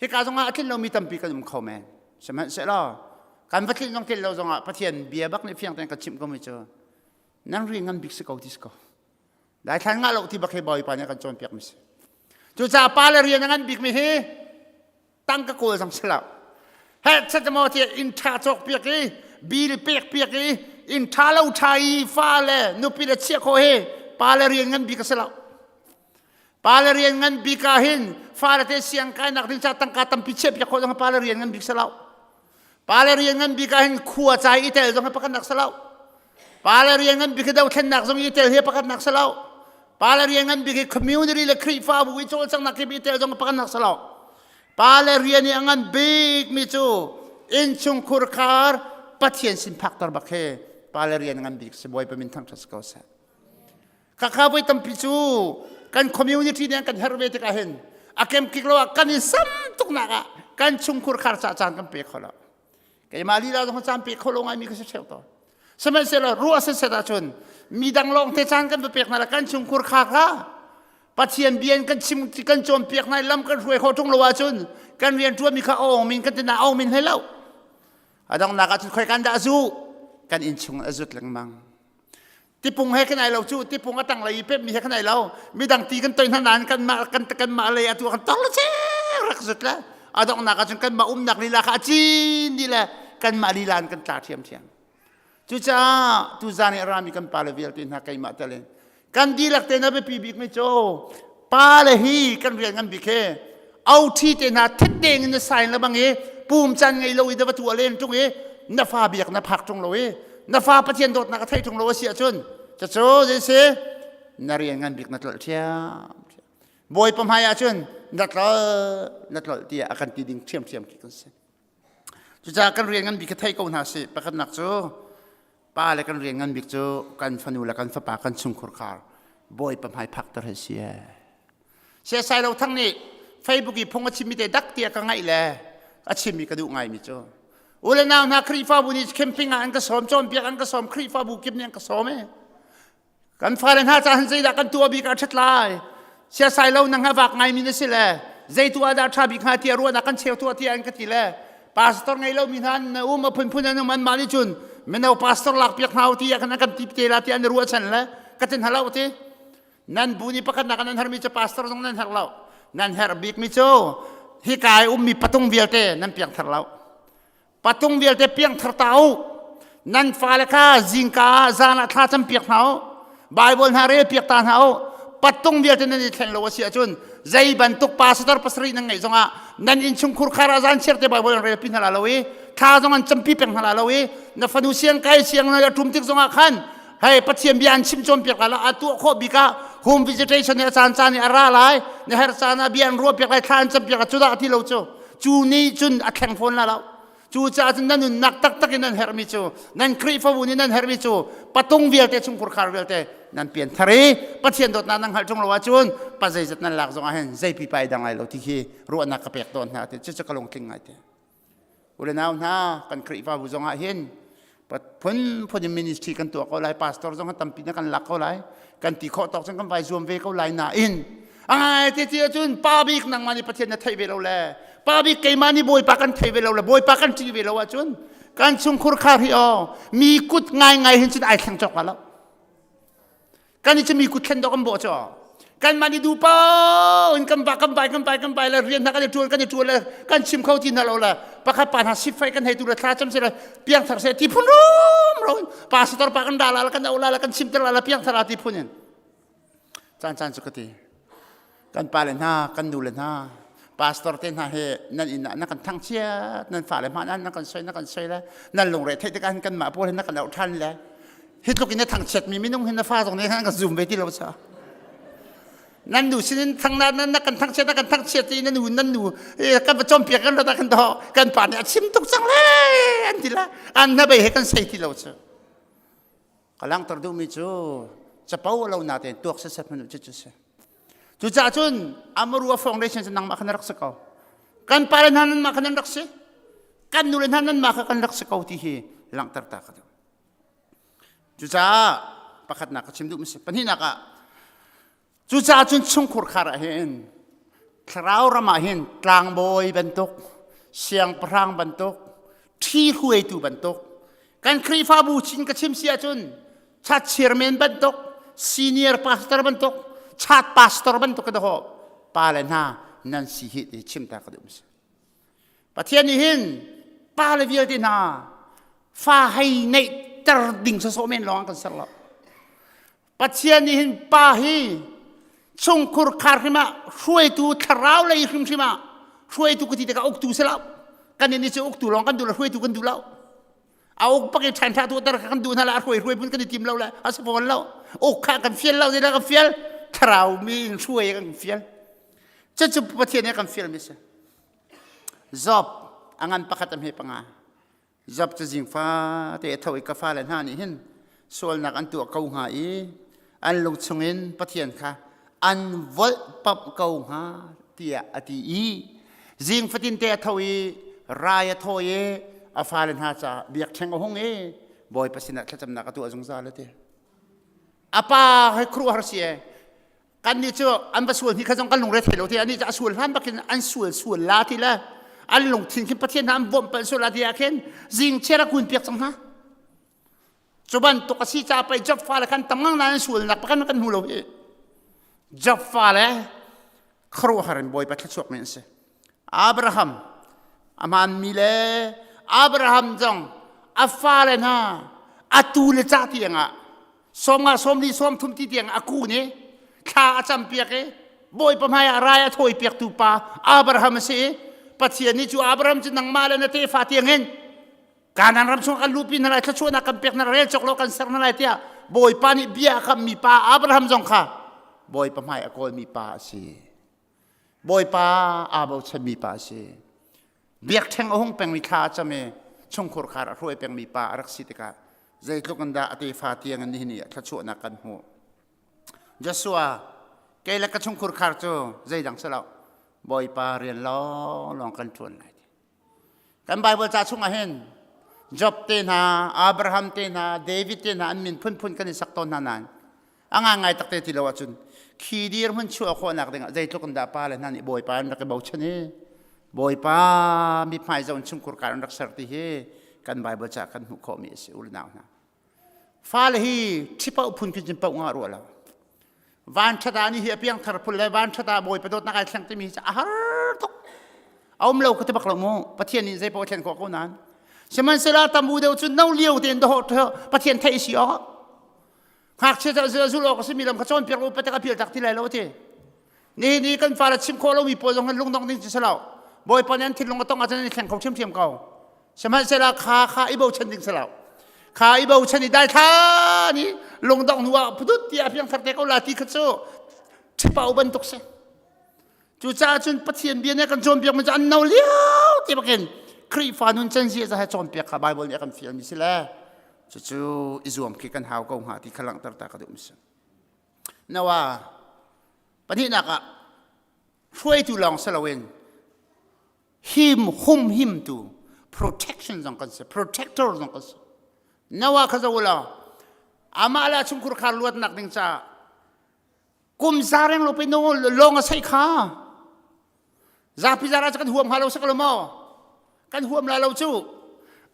Hika zongah a tlinh lomi tampi kan um kho men. Sihmanhsehlaw kan va tlinh zong tlinh lo zongah Pathian bia bak nih fiang tein ka chimh komi cu nan ri ngan bik si ko ti si ko. Daithlan ngah lo ti bak hi Bawipa nih a kan cawnpiak mi si. Cucaah pa le rian a ngan bikmi hi tangka kawl zong si lo. Heh chat maw tiah inn ṭha cawk piak i bil pek piak i inn ṭha lo ṭha i fa le nupi le chiah khawh hi pa le rian ngan bik a si lo. Pa le rian ngan bik ah hin fale te siang kainak ding ca tangka tampi chiah piak khawh zong pa le rian ngan bik si lo. Pa le rian ngan bik ah hin khua ca i tel zong hi pakhatnak si lo. Pa le rian ngan bik hi dothlennak zong i tel hi pakhatnak si lo. Pa le rian ngan bik hi community le Khrihfabu i cawlcanghnak hi i tel zong pakhatnak si lo. Pa le rian i a ngan bik mi cu innchungkhur khar Pathian sin phakter bak hi pa le rian ngan bik si Bawipa min thangṭhat si ko seh. Khakha voi tampi cu kan community nih an kan herh ve tikah hin a kemkik lo ah kan i sam tuknak ah kan chungkhur khar ca caan kan pe kho lo. Keimah lila zong caan pe kho lo ngaimi ka si ṭheo tawn. Sihmanhsehlaw ruah setset ahcun midang lawng te caan kan va pek hna le kan chungkhur kha kha Pathian bia in kan chim kan cawnpiak hna i lam kan hruai khawh ṭung lo ahcun kan rian ṭuanmi kha a awng min kan ti na awng min hlei lo. A donghnak ahcun khoi kan dah zu kan inn chung a zut lengmang. Tipung he kan ai lo cu tipung a tang lei i pemmi he kan ai lo midang ti kan toi hna nain kanmah kan kanmah lei atu kan tong le rak zut le a donghnak ahcun kanmah umnak lila kha a cin dih le kanmah lila in kan tla ṭhiamṭhiam. Cucaah tuzan i a rami kan pale vialte hna keimah tel in kan dihlak te na biapi bikmi cu pale hi kan rian ngan bik he OT te hna thet deng in na sign le bang i pum caan ngei lo i na va tuah len ṭung i na fa biak na phak ṭung lo i na fa Pathian dawtnak a thei ṭung lo a si ahcun cucu zei si na rian ngan bik na tlolh ṭhiam Bawipa hmai ahcun na tlolh na tlolh tiah a kan ti ding ṭhiamṭhiam khi kan si. Cucaah kan rian ngan bik kha thei ko hna sih. Pakhatnak cu pa le kan rian ngan bik cu kan fanu le kan fapa kan chungkhur khar Bawipa hmai phakter hi si ee. Siasai lo thang nih Facebook i phung a chimmi te dak tiah ka ngaih le a chimmi ka duh ngaimi cu u le nau hna Khrihfabu nih camping ah an ka sawm cawnpiak an ka sawm Khrihfabu kip nih an ka sawm ee. Kan fale hna caah zeidah kan tuah bik ah ṭhat lai? Siasai lo nang ha vak ngaimi na si le zei tu ah dah ṭha bik hnga tiah ruahnak kan cheu tuah tiah an ka ti le pastor ngei lomi hna an um a phunphun an um anmah nih cun mino pastor lak piak hna u tiah kan kan ti te la tiah an ruahchan le ka tin halo ti nan bu nih pakhatnak nan hermi cu pastor zong nan herh lo nan herh bikmi cu hika i ummi patung vialte nan piangthar lo Patung vialte piangthar ta u. Nan fale kha zingka ah zan ah thla cam piak hna u. Bible hna rel piak ta hna u. Patung vialte nan i thlen lo a si ahcun zei bantuk pastor pasarih nan ngeih zongah nan innchungkhur khar ah zan chiar te Bible an rel pi hna la lo i thla zong an campi peng hna la lo i na fanu siang kai siang na ṭum tik zongah khan hei Pathian bia an chim cawn piak lai lo a tuah khawh bik ah home visitation he a caan caan i a ra lai na herh caan ah bia an ruah piak lai thla an cam piak lai cu dah ti lo cu cu nih cun a thleng fawn la lo cu caah cun nan nunnak taktak in nan herhmi cu nan Khrihfabu nih nan herhmi cu patung vialte chungkhur khar vialte nan pian thar i Pathian dawtnak nan hngalh ṭung lo ahcun pa zeizat nan lak zong ah hin zei pipa i dang lai lo ti khi ruahnak ka pek tawn hna ti cucu ka lungtling ngai te u le nau hna kan Khrihfabu zong ah hin phunphun in ministry kan tuah ko lai pastor zong tampi na kan lak ko lai kan ti khawh tawk cun kan vai zuam ve ko lai nain angai te ti ahcun pa bik nangmah nih Pathian na theih ve lo le pa bik keimah nih Bawipa kan thei ve lo le Bawipa kan ṭih ve lo ahcun kan chungkhur khar hi aw mi kut ngaingai hin cun ai thleng cawk lo Kan i mi kut thlen dawh kan bawh cu. Kanmah nih duh paoh in kan ba kan bai kan bai kan bai le rian hna kan i ṭuan kan i ṭuan le kan chim kho ti hna lo le pakhat pa hna sifai kan hei tu le thla cam se le piangthar se ti phun rum ro in pastor pa kan ra la kan au la la kan chim ter la la piangthar la ti phun in caan caan cu ka ti Kan pale hna, kan nule hna, pastor te hna he nan inn ah na kan thangchiat, nan fale hmanh ah na kan soi, na kan soi le nan lungre theih tikah hin kanmah pawl hin na kan auh ṭhan le hi tluk in na thangchiatmi minung hin na fa zong nih an kan zum ve ti lo cha. Nan nu sinin thang na na kan thangchiat na kan thangchiat ti na nu nan nu kan va cawnpiak kan rat ah kan doh kan pa nih a chim tuk cang le an ti la an na bei he kan sei ti lo cu. Ka langhter duhmi cu capo lo na tein tuak sasat hmanh cu cu si. Cucaah cun Amarua Foundation cu nangmah khan rak si ko. Kan pale hna nanmah khan nan rak si. Kan nule hna nanmah kha kan rak si ko ti hi langhter ta ka duh. Cucaah pakhatnak ka chim duhmi si. Pahnihnak ah Cucaah cun chungkhur khar ah hin thlarau ram ah hin tlangbawi bantuk, siangpahrang bantuk, ṭhi hruaitu bantuk, kan Khrihfabu chin ka chim si ahcun chat chairman bantuk, senior pastor bantuk, chat pastor bantuk ka daw pa le hna nan si hi ti chim ta ka duh si. Pathian nih hin pa le vialte hna fa hei neihter ding sawsawh men lawng kan ser lo. Pathian nih hin pa hi chungkhur khar hrim ah hruaitu thlarau lei hrimhrim ah hruaitu ka ti tikah uktu si lo kan nih cu uktu lawng kan duh lo hruaitu kan duh lo a uk pak i ṭhan ṭha tu tar kan duh hna la a hruai hruai pun kan i tim lo le a si fawn lo uk kha kan fial lo zeidah kan fial thlarau mi in hruai kan fial cucu Pathian nih kan fial mi si Job a ngan pakhat a hme panga Job cu zing fate a tho i ka fale hna nih hin sualnak an tuah ko hnga i an lung chungin Pathian kha an volhpamh ko hnga tiah a ti i zing fatin te a tho i rai a thawi i. a fale hna caah biakṭheng a hung i Bawipa sinah thlacamnak a tuah zungzal a ti. A pa he khuaruahhar si ee. Kannih cu an va sual hni kha zong kan lungre thei lo ti anih cu a sual hlan bakin an sual sual la ti le an lungthin khin Pathian hna an bawmh palh sual la ti ah khin zing chiar a kun piak cang hna. Cu bantuk a si caah pei Job fale khan tam ngang nain sualnak pakhat kan hmu lo hi. Job fale khuaruahhar in Bawipa thluachuak mi an si. Abraham a hmaanmi le Abraham zong a fale hna a tu le ca tiangah 50 40 30 ti tiang a kun i thla a campiak i Bawipa hmaiah rai a thawi piaktu pa Abraham a si i Pathian nih cu Abraham cu nangmah le na tefa tiangin Kanaan ram chung kan luhpi hna lai thluachuahnak kan pek hna rel cawk lo kan ser hna lai tiah Bawipa nih bia a kammi pa Abraham zong kha Bawipa hmai a kawlmi pa a si. Bawipa aa bochanmi pa a si. Biakṭheng a hung pengmi thla a cam i chungkhur khar a hruai pengmi pa a rak si tikah zeitluk in dah a tefa tiang in nihin i thluachuahnak kan hmuh. Joshua, kei le ka chungkhur khar cu zeidang si lo Bawipa rian lawnglawng kan ṭuan lai. Kan Bible ca chungah hin Job te hna, Abraham te hna, David te hna an min phunphun kan i sak tawn hna nain a ngangai takte ti lo ahcun khi dirhmun chuah khawhnak dingah zeitluk in dah pa le hna nih Bawipa an rak i bochan i Bawipa mithmai zoh in chungkhur kar an rak ser ti hi kan Bible ca kan hmuh khawhmi a si u le nau hna. Fale hi ṭhipoh phun khin cun poh ngah rua lo. Van ṭhat ah ni hi a piangthar phun le van ṭhat ah Bawipa dawtnak ai thleng timi hi a har tuk. A um lo ka ti bak lo mu. Pathian nih zei paoh thlen khawh ko nain. Sihmanhsehlaw tam u deuh cu no lio tein dawh Pathian theih si awk. Ngakchia cu zul awk a simi lam kha cawnpiak u patak a pial tak ti lai lo a ti. Nihin i kan fale chim khawh lomi pawl zong hin lungdong ding cu si lo. Bawipa nih an thinlung a tong ahcun an i thleng kho ṭhiamṭhiam ko. Sihmanhsehlaw kha kha i bochan ding si lo. Kha i bochan i daithlan i lungdong hnu ah putut tiah piangthar te ko la ti kha cu ṭhipau bantuk si. Cucaah cun Pathian bia nih kan cawnpiak mi cu an no lio ti bakin Khrihfa nun can zia he cawnpiak kha Bible nih a kan fialmi si le cucu i zuam khi kan hau ko hnga ti kha langhter ta ka duh mi si. Noah pahnihnak ah hruaitu lawng si loin him humhimtu protection zong kan si protector zong kan si Noah kha zo law amah le a chungkhur khar luatnak ding caah kum za reng lo pe no lawng a sei kha zapi zara cu kan huam hnga lo sak lo maw kan huam la lo cu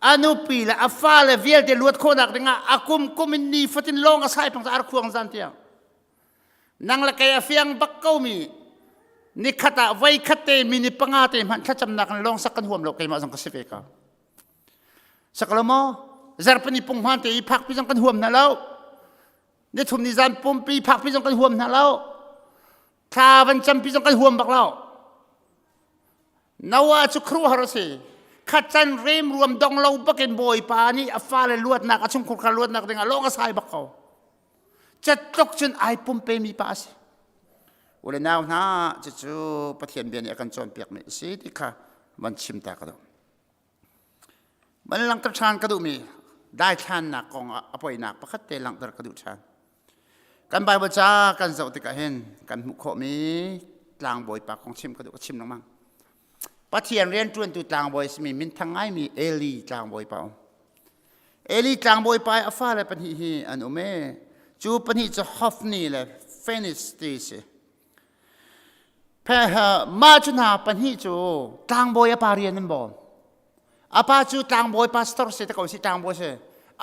a nupi le a fale vialte luat khawhnak dingah a kum kum in ni fatin lawng a sai pang ar khuang zan tiang nang le kei a fiang bak ko mi nikhat ah voi khat te mi ni panga te hmanh thlacamnak in lawng sak kan huam lo keimah zong ka si ve ka sak lo maw zarpani punghman te i phakpi zong kan huam hna lo nithum ni zan pumpi phakpi zong kan huam hna lo thla van campi zong kan huam bak lo Noah cu khuaruahhar a si. Khat can rem ruam dong lo bakin Bawipa nih a fale luatnak a chungkhur kha luatnak dingah lawng a sai bak ko. Catluk cun ai pumpe mi pa a si. Ule nau hna cucu Pathian bia nih a kan cawnpiakmi a si ti kha van chim ta ka duh. Van langhter ṭhan ka duhmi daithlannak kong ah a poinak pakhat te langhter ka duh ṭhan. Kan Bible ca kan zoh tikah hin kan hmuh khawhmi tlangbawi pa kong chim ka duh ka chim lengmang. Pathian rianṭuantu tlangbawi a simi minthang ngaimi Eli tlangbawi pa um. Eli tlangbawi pa i a fale pahnih hi an um i cu pahnih cu Hophni le Phinehas ti si. Mah cu hna pahnih cu tlangbawi a pa rian an bawm. A pa cu tlangbawi pastor si te ko si tlangbawi si.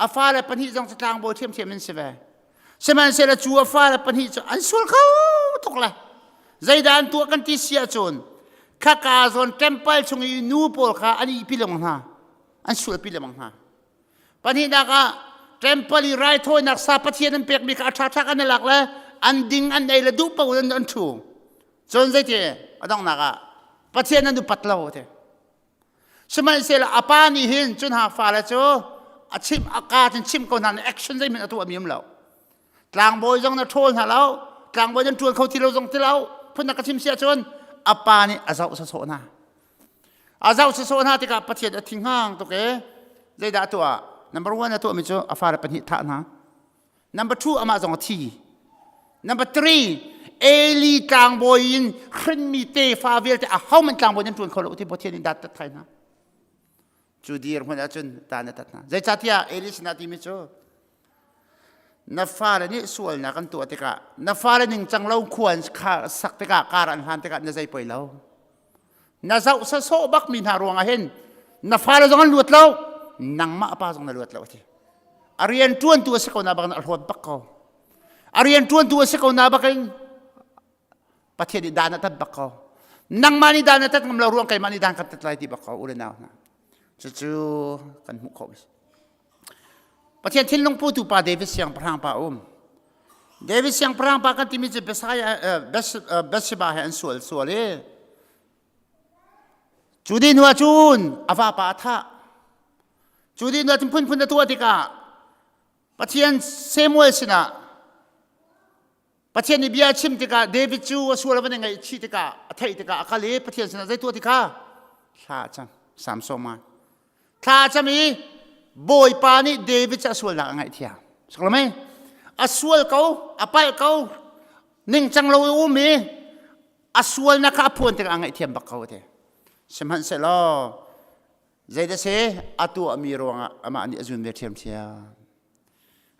A fale pahnih zong cu tlangbawi ṭhiamṭhiam an si ve. Sihmanhsehlaw cu a fale pahnih cu an sual kho tuk le zeidah an tuah kan ti si ahcun khaka zawn temple chung i nu pawl kha an ihpi lengmang hna. An sualpi lengmang hna. Pahnihnak ah temple i raithawinak sa Pathian an pekmi kha a ṭhaṭha kan i lak le an ding an ei le duh paoh in an ṭhu. Cun zeiti a donghnak ah Pathian an upat lo ti. Sihmanhsehlaw a pa nih hin cun ha fale cu a chim a ka cun chim ko hna nih action zeihmanh a tuahmi um lo. Tlangbawi zong na ṭhawl hna lo, tlangbawi nan ṭuan kho ti lo zong ti lo. Phun na ka chim si ahcun a pa nih a zoh sawsawh hna. A zoh sawsawh hna tikah Pathian a thinghang tuk i zeidah a tuah? Number one a tuahmi cu a fale pahnih thah hna. Number two amah zong a thi. Number three Eli tlangbawi in hrinmi tefa vialte ahohmanh tlangbawi nan ṭuan kho lo ti Pathian nih dat tat thai hna. Cu dirhmun ahcun dan a tat hna. Zeicahtiah Eli sinah timi cu na fale nih sualnak an tuah tikah na fale ningcang lo khua an sak tikah kar an hlan tikah na zei poi lo. Na zoh sasawh bakmi hna ruangah hin na fale zong an luat lo, nangmah pa zong na luat lo a ti. A rian ṭuantu a si ko na bak a hlawt bak ko. A rian ṭuantu a si ko na bakin Pathian nih dan a tat bak ko. Nangmah nih dan a tat ngam lo ruang keimah nih dan kan tat lai ti bak ko u le nau hna. Cucu kan hmuh khawh. Pathian thinlung putu pa David siangpahrang pa um. David siangpahrang pa kan timi cu Bathsheba he an sual sual i cu dih hnu ah cun a vapa a thah. Cu dih hnu ah cun phunphun a tuah tikah Pathian Samuel sinah Pathian nih bia a chim tikah David cu a sual a van i ngaihchih tikah a theih tikah a kal i Pathian sinah zei tuah ti kha thla a cam Sam sawma thla a cam i Bawipa nih David cu a sualnak a ngaihthiam Saklame a sual ko a palh ko ningcang lo i um i a sualnak kha a phuan tikah a ngaihthiam bak ko te sihmanhsehlaw zeidah si a tuahmi ruangah amah nih a zun ve ṭhiamṭhiam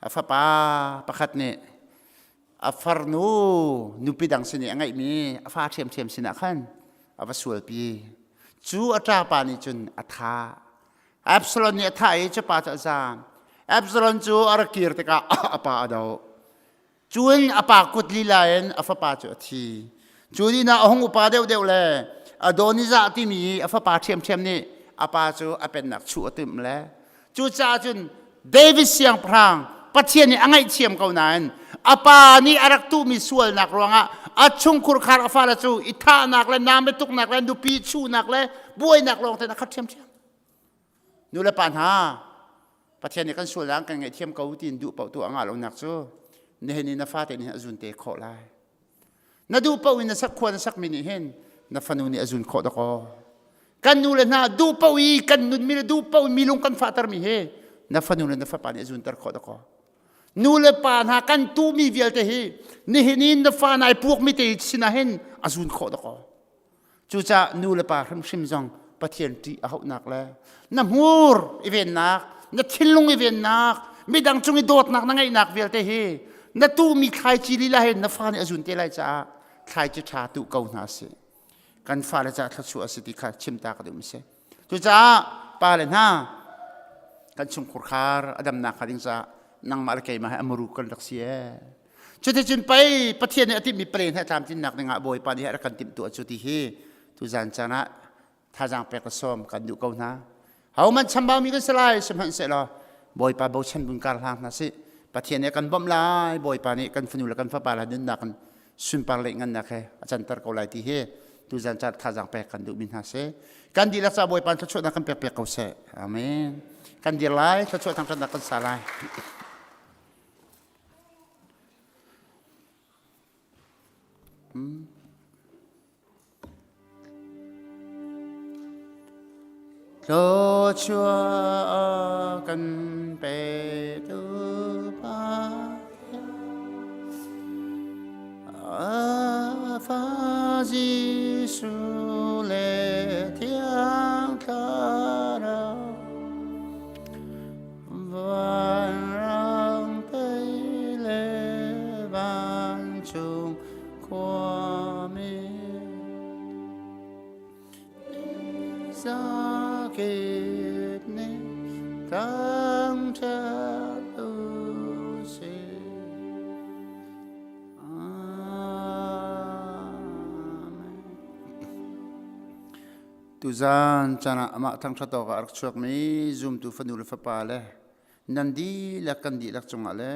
A fapa pakhat nih a farnu nupi dang sin i a ngeihmi a fa ṭhiamṭhiam sinah khan a va sualpi. Cu a ṭapa nih cun a thah. Absalom nih a thah i cu pa cu a zaam. Absalom cu a ra kir tikah a pa a doh. Cun a pa kut lila in a fapa cu a thi. Cu ni a hung upa deuhdeuh le Adonijah timi a fapa ṭhiamṭhiam nih a pa cu a pennak chuh a timh le cucaah cun David siangpahrang Pathian nih a ngaihthiam ko nain a pa nih a rak tuhmi sualnak ruangah a chungkhur khar a fale cu i thahnak le nam le tuknak le nupi chuhnak le buainak lawng tein a khat ṭhiamṭhiam. Nu le pa hna, Pathian nih kan sualnak kan ngaihthiam ko tiin duh paoh tuah ngah lonak cu nihin i na fate nih a zun te khawh lai. Na duh paoh in na sak khua na sakmi nih hin na fanu nih a zun khawh dakaw. Kan nu le hna duh paoh i kan nunmi le duh paoh mi lung kan fahtermi hi na fanu le na fapa nih a zunter khawh dakaw. Nu le pa hna kan tuhmi vialte hi nihin i na fa nai puakmi te sinah hin a zun khawh dakaw. Cucaah nu le pa hrimhrim zong Pathian ṭih a hauhnak le na hmur i vennak, na thinlung i vennak, midang cung i dawtnak na ngeihnak vialte hi na tuhmi thlaici lila he na fa nih a zun te lai caah thlaici ṭha tuh ko hna sih. Kan fale caah thluachuah a si ti kha chim ta ka duh mi si. Cucaah pa le hna kan chungkhur khar a damnak hnga ding caah nangmah le keimah he a muru kan rak si ee. Cuticun pei Pathian nih a timhmi palen he tlamtlinnak dingah Bawipa nih a rak kan timhtuah cu ti hi tuzan caan ah thazaang pek le sawm kan duh ko hna. Hohmanh chambaumi kan si lai sihmanhsehlaw Bawipa bochan bun kar hlang hna sih. Pathian nih a kan bawmh lai, Bawipa nih kan fanu le kan fapa le nunnak in sunpar le ngannak he a canter ko lai ti hi tuzan caan thazaang pek kan duhmi hna si. Kan dihlak ca Bawipa thluachuahnak kan pek piak ko seh. Amen. Kan dir lai, thluachuah thangṭhatnak kan sa lai. Thluachuah kan petu Pathian a fa Jesuh le Thiang Thlarau Vanrang pei le vancung khuami zakip nih thangṭhat u sih. Amen. Tuzan caan ah amah thangṭhat awkah a rak chuakmi zumtu fanu le fapa le nan dihlak kan dihlak cungah le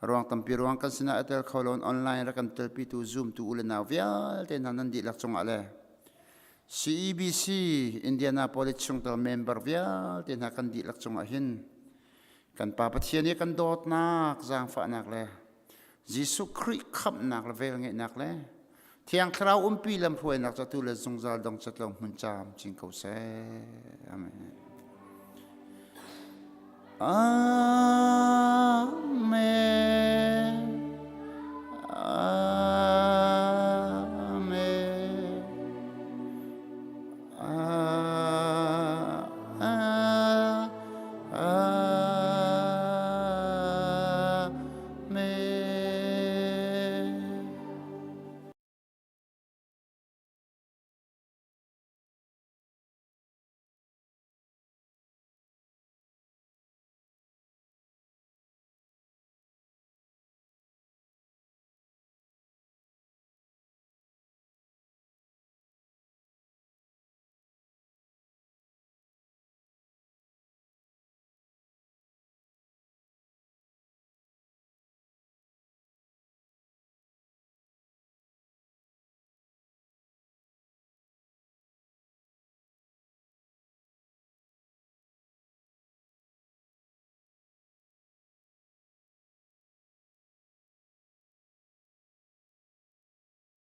ruang tampi ruang kan sinah a tel kho loin online rak kan telpitu zumtu u le nau vialte hna nan dihlak cungah le CEBC Indianapolis chungtel member vialte hna kan dihlak cungah hin kan Pa Pathian i kan dawtnak zaangfahnak le Jesuh Khrih khamhnak le velngeihnak le Thiang Thlarau umpi lamhruainak cu atu le zungzal dong cat lo hmun caam cing ko seh. Amen. Amen.